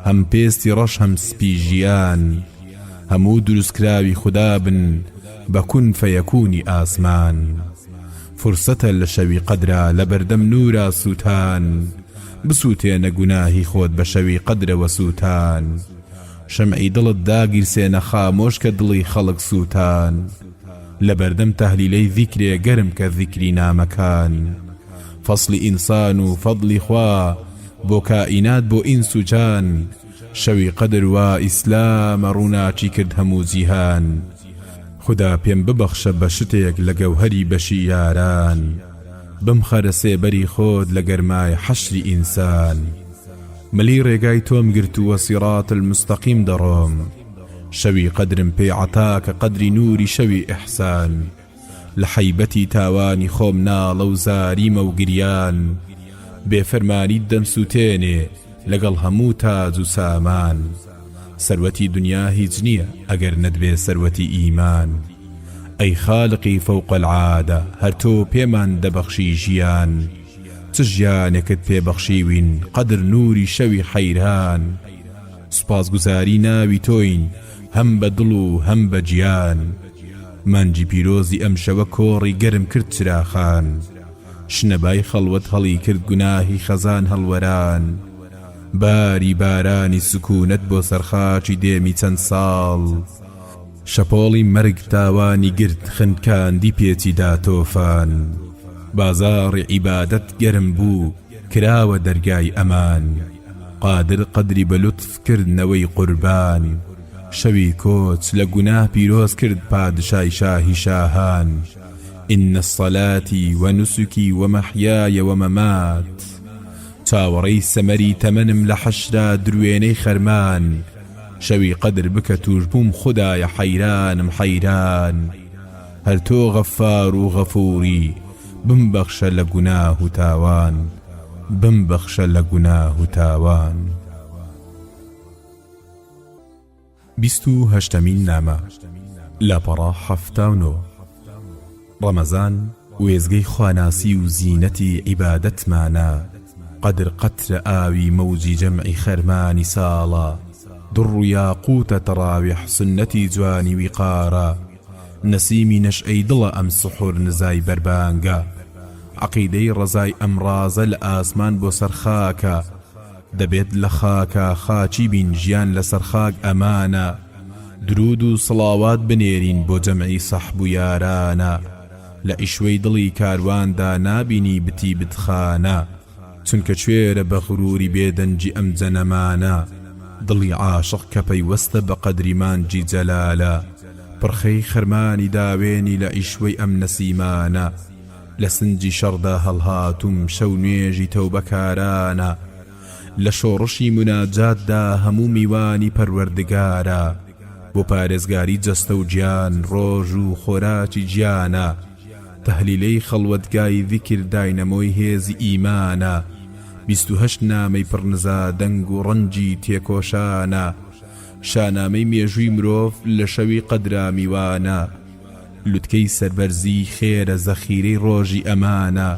هەم پێستی ڕەش هەم سپی ژیان هەموو دروستکراوی خودا بن بە کون فەیەکونی ئاسمان فرسەتە لە شەوی قەدرا لەبەردەم نورا سوتان بسوتێنە گوناهی خۆت بە شەوی قەدرەوە سوتان شەمعی دڵت داگیرسێنە خامۆش کە دڵی خەڵک سووتان لەبەردەم تەهلیلەی زیکرێ گەرم کە زیکری نامەکان فەسڵی ئینسان و فەزڵی خوا بۆ کائینات بۆ ئینس و جان شەوی قەدر وا ئیسلامە ڕووناکی کرد هەموو جیهان خودا پێم ببەخشە بە شتێک لە گەوهەری بەشی یاران بمخەرە سێبەری خۆت لە گەرمای حەشری ئینسان. ملی ڕێگای تۆم گرتووە صراط المستقیم دەڕۆم شەوی قەدرم پێ عەتا کە قەدری نوری شەوی ئیحسان لە حەیبەتی تاوانی خۆم ناڵە و زاریمە و گریان بێ فەرمانیت دەمسوتێنێ لەگەڵ هەموو تاج و سامان سەروەتی دنیا هیچ نییە ئەگەر نەتبێ سەروەتی ئیمان ئەی خالقی فوق العادە هەر تۆ پێمان دەبەخشی ژیان چ ژیانێکت پێ بەخشیوین قەدر نوری شەوی حەیران سوپاسگوزاری ناوی تۆین هەم بە دڵ و هەم بە گیان مانگی پیرۆزی ئەم شەوە کۆڕی گەرم کرد چراخان شنەبای خەڵوەت هەڵی کرد گوناهی خەزان هەڵوەران باری بارانی سکونەت بۆ سەر خاکی دێمی چەند ساڵ شەپۆڵی مەرگ تاوانی گرت خنکاندی پێچی دا تۆفان بازاڕی عیبادەت گەرم بوو کراوە دەرگای ئەمان قادر قەدری بە لوتف کرد نەوەی قوربان شەوی کۆچ لە گوناه پیرۆز کرد پادشای شاهی شاهان ان صلاتی و نسکی و محیای و ممات. چاوەڕێی سەمەری تەمەنم لە حەشرا دروێنەی خەرمان شەوی قەدر بکە توشبووم خودایە حەیرانم حەیران هەر تۆ غەفار و غەفوری بمبەخشە لە گوناه و تاوان بمبەخشە لە گوناه و تاوان. 28مین نامە، لاپەڕە 79. ڕەمەزان وێستگەی خواناسی و زینەتی عیبادەتمانە، قەدر قەترە ئاوی مەوجی جەمعی خەرمانی ساڵە، دڕ و یاقووتە تەڕاویح سوننەتی جوانی ویقارە، نەسیمی نەشئەی دڵە ئەم سحور نزای بەربانگە، عەقیدەی ڕەزای ئەم ڕازە لە ئاسمان بۆ سەر خاکە، دەبێت لە خاکا خاکی بین ژیان لەسەر خاک ئەمانە دروود و سڵاوات بنێرین بۆ جەمعی سەحب و یارانە لە عیشوەی دڵی کارواندا نابینی بتی بتخانە چونکە کوێرە بە غروری بێ دەنگی ئەم جەنەمانە دڵی عاشق کە پەیوەستە بە قەدری مانگی جەلالە پرخەی خەرمانی داوێنی لە عیشوەی ئەم نەسیمانە لە سنجی شەڕدا هەڵهاتووم شەو نوێژی تەوبەکارانە لە شۆڕشی موناجاتدا هەموو میوانی پەروەردگارە بۆ پارێزگاری جەستە و گیان ڕۆژ و خۆراکی گیانە تەهلیلەی خەڵوەتگای زیکر داینەمۆی هێزی ئیمانە 28 نامەی پڕ نزا دەنگ و ڕەنگی تێکۆشانە شانامەی مێژووی مرۆڤ لە شەوی قەدرا میوانە لوتکەی سەربەرزیی خێرە زەخیرەی ڕۆژی ئەمانە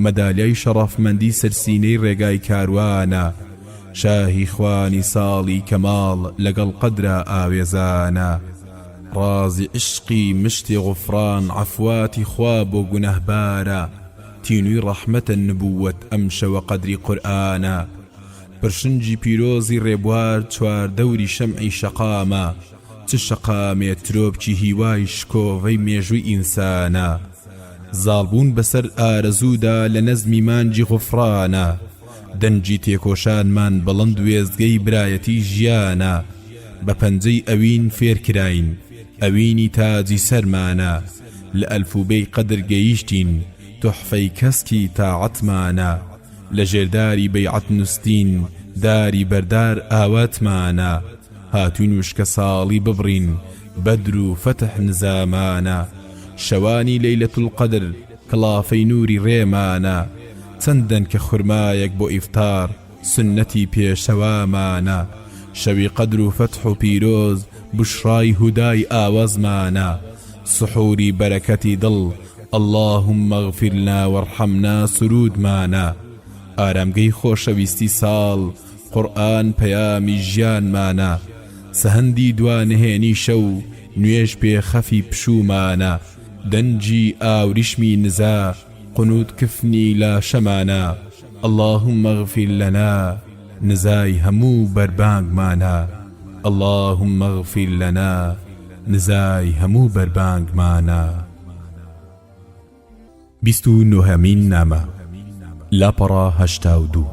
مەدالیای شەڕەفمەندی سەرسینەی ڕێگای کاروانە شاهی خوانی ساڵی کەماڵ لەگەڵ قەدرا ئاوێزانە ڕازی عیشقی مشتی غوفران عەفواتی خوا بۆ گوناهبارە تینووی ڕەحمەتە نبووەت ئەم شەوە قەدری قورئانە پرشنگی پیرۆزی ڕێبوار چواردەوری شەمعی شەقامە چ شەقامێ ترۆپکی هیوای شکۆڤەی مێژووی ئینسانە زاڵبوون بەسەر ئارەزوودا لە نەزمی مانگی غوفرانە دەنگی تێکۆشانمان بڵند وێستگەی برایەتی ژیانە بە پەنجەی ئەوین فێرکراین ئەوینی تاجی سەرمانە لە ئەلفوبێی قەدر گەیشتین توحفەی کەسکی تاعەتمانە لە ژێر داری بەیعەت نوستین داری بەردار ئاواتمانە هاتوین وشکە ساڵی ببڕین بەدر و فەتح نزامانە شەوانی لەیلەت القدر کڵافەی نوری ڕێمانە چەند دەنکە خورمایەک بۆ ئیفتار سوننەتی پێشەوامانە شەوی قەدر و فەتح و پیرۆز بوشڕای هودای ئاوازمانە سحوری بەرەکەتی دڵ اللهم اغفرلنا وارحمنا سرودمانە ئارامگەی خۆشەویستی ساڵ قورئان پەیامی ژیانمانە سەهەندی دوا نهێنی شەو نوێژ پێ خەفی پشوومانە دەنگی ئاوریشمی نزا قنوت کفنی لاشەمانە اللهم اغفر لنا نزای هەموو بەربانگمانە اللهم اغفر لنا نزای هەموو بەربانگمانە. 29مین نامە، لاپەڕە 82.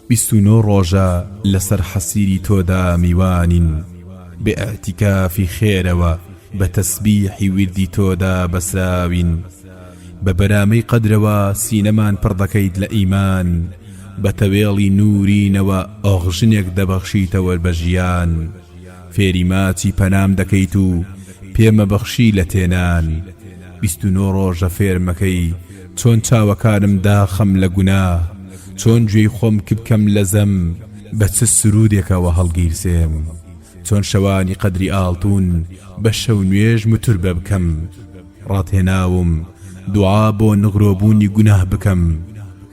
29 ڕۆژە لەسەر حەسیری تۆدا میوانین، بە ئیعتیکافی خێرەوە بە تەسبیحی ویردی تۆدا بەسراوین، بە بەرامەی قەدرەوە سینەمان پڕ دەکەیت لە ئیمان، بە تەوێڵی نوورینەوە ئۆخژنێک دەبەخشیتەوە بە ژیان. فێری ماچی پەنام دەکەیت و پێمەبەخشی لە تێنان 29 ڕۆژە فێرمەکەی چۆن چاوەکانم داخەم لە گوناه چۆن گوێی خۆم کپکەم لە زەم بە چ سروودێکەوە هەڵگیرسێم چۆن شەوانی قەدری ئاڵتون بە شەو نوێژ متوربە بکەم ڕاتهێناوم دوعا بۆ نغرۆبوونی گوناه بکەم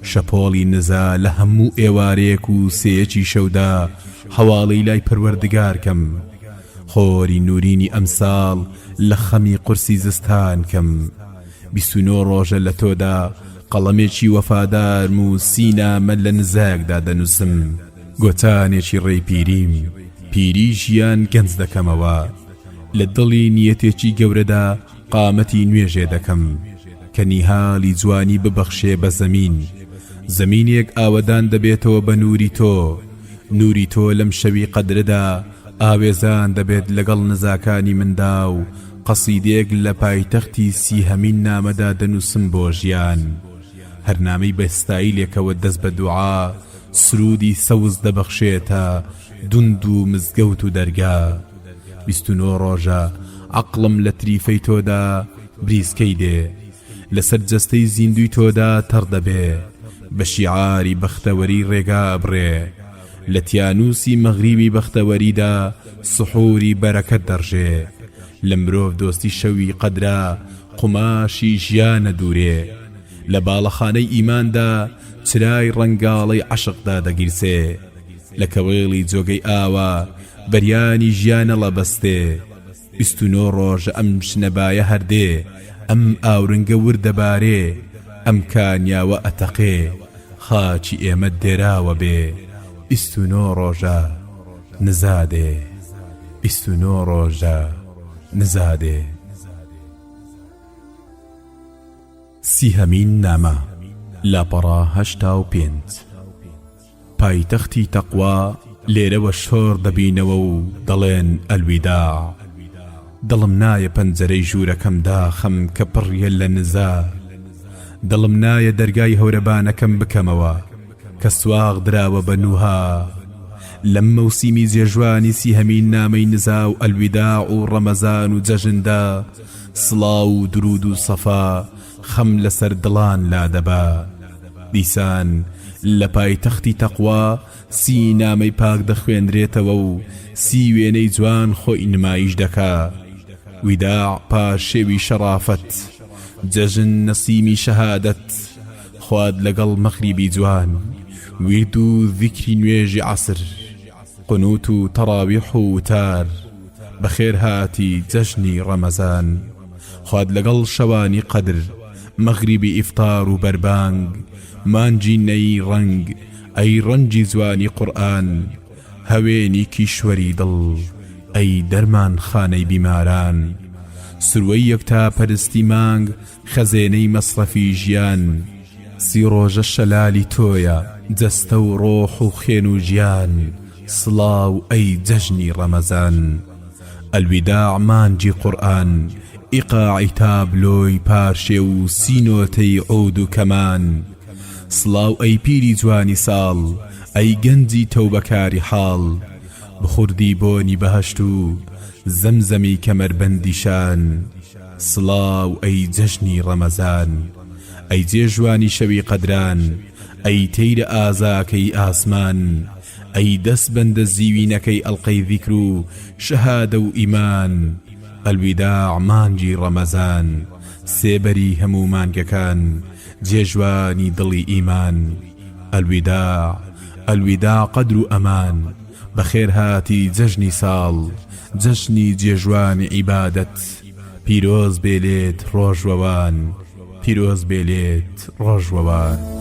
شەپۆڵی نزا لە هەموو ئێوارەیەک و سێیەکی شەودا حەواڵەی لای پەروەردگار کەم خۆری نورینی ئەمساڵ لە خەمی قورسی زستان کەم 29 ڕۆژە لە تۆدا قەڵەمێکی وەفادارم و سی نامە لە نزایەکدا دەنووسم گۆچانێکی ڕێی پیریم پیری ژیان گەنج دەکەمەوە لە دڵی نیەتێکی گەورەدا قامەتی نوێژێ دەکەم کە نیهالی جوانی ببەخشێ بە زەمین زەمینێک ئاوەدان دەبێتەوە بە نوری تۆ نوری تۆ لەم شەوی قەدرەدا ئاوێزان دەبێت لەگەڵ نزاکانی مندا و قەسیدەیەک لە پایتەختی سیهەمین نامەدا دەنووسم بۆ ژیان. هەر نامەی بە ستایلێکەوە دەست بە دوعا سروودی سەوز دەبەخشێتە دوند و مزگەوت و دەرگا. 29 ڕۆژە عەقڵم لە تریفەی تۆدا بریسکەی دێ. لەسەر جەستەی زیندووی تۆدا تەڕ دەبێ. بە شیعاری بەختەوەری ڕێگا ئەبڕێ. لە تیانووسی مەغریبی بەختەوەریدا سحوری بەرەکەت دەڕژێ. لە مرۆڤ دۆستی شەوی قەدرا قوماشی ژیان ئەدوورێ. لە باڵەخانەی ئیماندا چرای ڕەنگاڵەی عەشق دادەگیرسێ. لە کەوێڵی جۆگەی ئاوا بەریانی ژیان ئەڵەبەستێ. 29 ڕۆژە ئەم شنەبایە هەر دێ، ئەم ئاورنگە ورد دەبارێ، ئەم کانیاوە ئەتەقێ، خاکی ئێمە دێراوە بێ. 29 ڕۆژە نزا دێ. 29 ڕۆژە نزا دێ. سیهەمین نامە، لاپەڕە 85. پایتەختی تەقوا لێرەوە شۆڕ دەبینەوە و دەڵێن ئەلویداع. دڵم نایە پەنجەرەی ژوورەکەم داخەم کە پڕیە لە نزا. دڵم نایە دەرگای هەورەبانەکەم بکەمەوە کە سواغ دراوە بە نوها. لەم مەوسیمی جێژوانی سیهەمین نامەی نزا و ئەلویداع و ڕەمەزان و جەژندا سڵاو و دروود و سەفا خەم لەسەر دڵان لادەبا. دیسان لە پایتەختی تەقوا سی نامەی پاک دەخوێنرێتەوە و سی وێنەی جوان خۆی نمایش دەکا. ویداع پارشێوی شەڕافەت، جەژن نەسیمی شەهادەت، خوات لەگەڵ مەغریبی جوان، ویرد و زیکری نوێژی عەسر، قنوت و تەڕاویح و وتار، بەخێر هاتی جەژنی ڕەمەزان، خوات لەگەڵ شەوانی قەدر، مەغریبی ئیفتار و بەربانگ، مانگی نەیی ڕەنگ، ئەی ڕەنگی جوانی قورئان، هەوێنی کیشوەری دڵ، ئەی دەرمان خانەی بیماران، سروەی یەکتا پەرستی مانگ، خەزێنەی مەسرەفی ژیان، سی ڕۆژە شەلالی تۆیە جەستە و ڕۆح و خوێن و گیان، سڵاو ئەی جەژنی ڕەمەزان. الوداع مانگی قورئان، ئیقاعی تابلۆی پارشێو و سی نۆتەی عود و کەمان. سڵاو ئەی پیری جوانی ساڵ، ئەی گەنجی تەوبەکاری حاڵ، بخوردی بۆنی بەهەشت و زەمزەمی کەمەربەندی شان. سڵاو ئەی جەژنی ڕەمەزان ئەی جێژوانی شەوی قەدران ئەی تەیرە ئازاکەی ئاسمان ئەی دەست بەندە زیوینەکەی ئەڵقەی زیکر و شەهادە و ئیمان الوداع مانگی ڕەمەزان سێبەری هەموو مانگەکان جێژوانی دڵی ئیمان الوداع الوداع قەدر و ئەمان بەخێرهاتی جەژنی ساڵ جەژنی جێژوانی عیبادەت پیرۆز بێ لێت ڕۆژوەوان پیرۆز بێ لێت ڕۆژوەوان.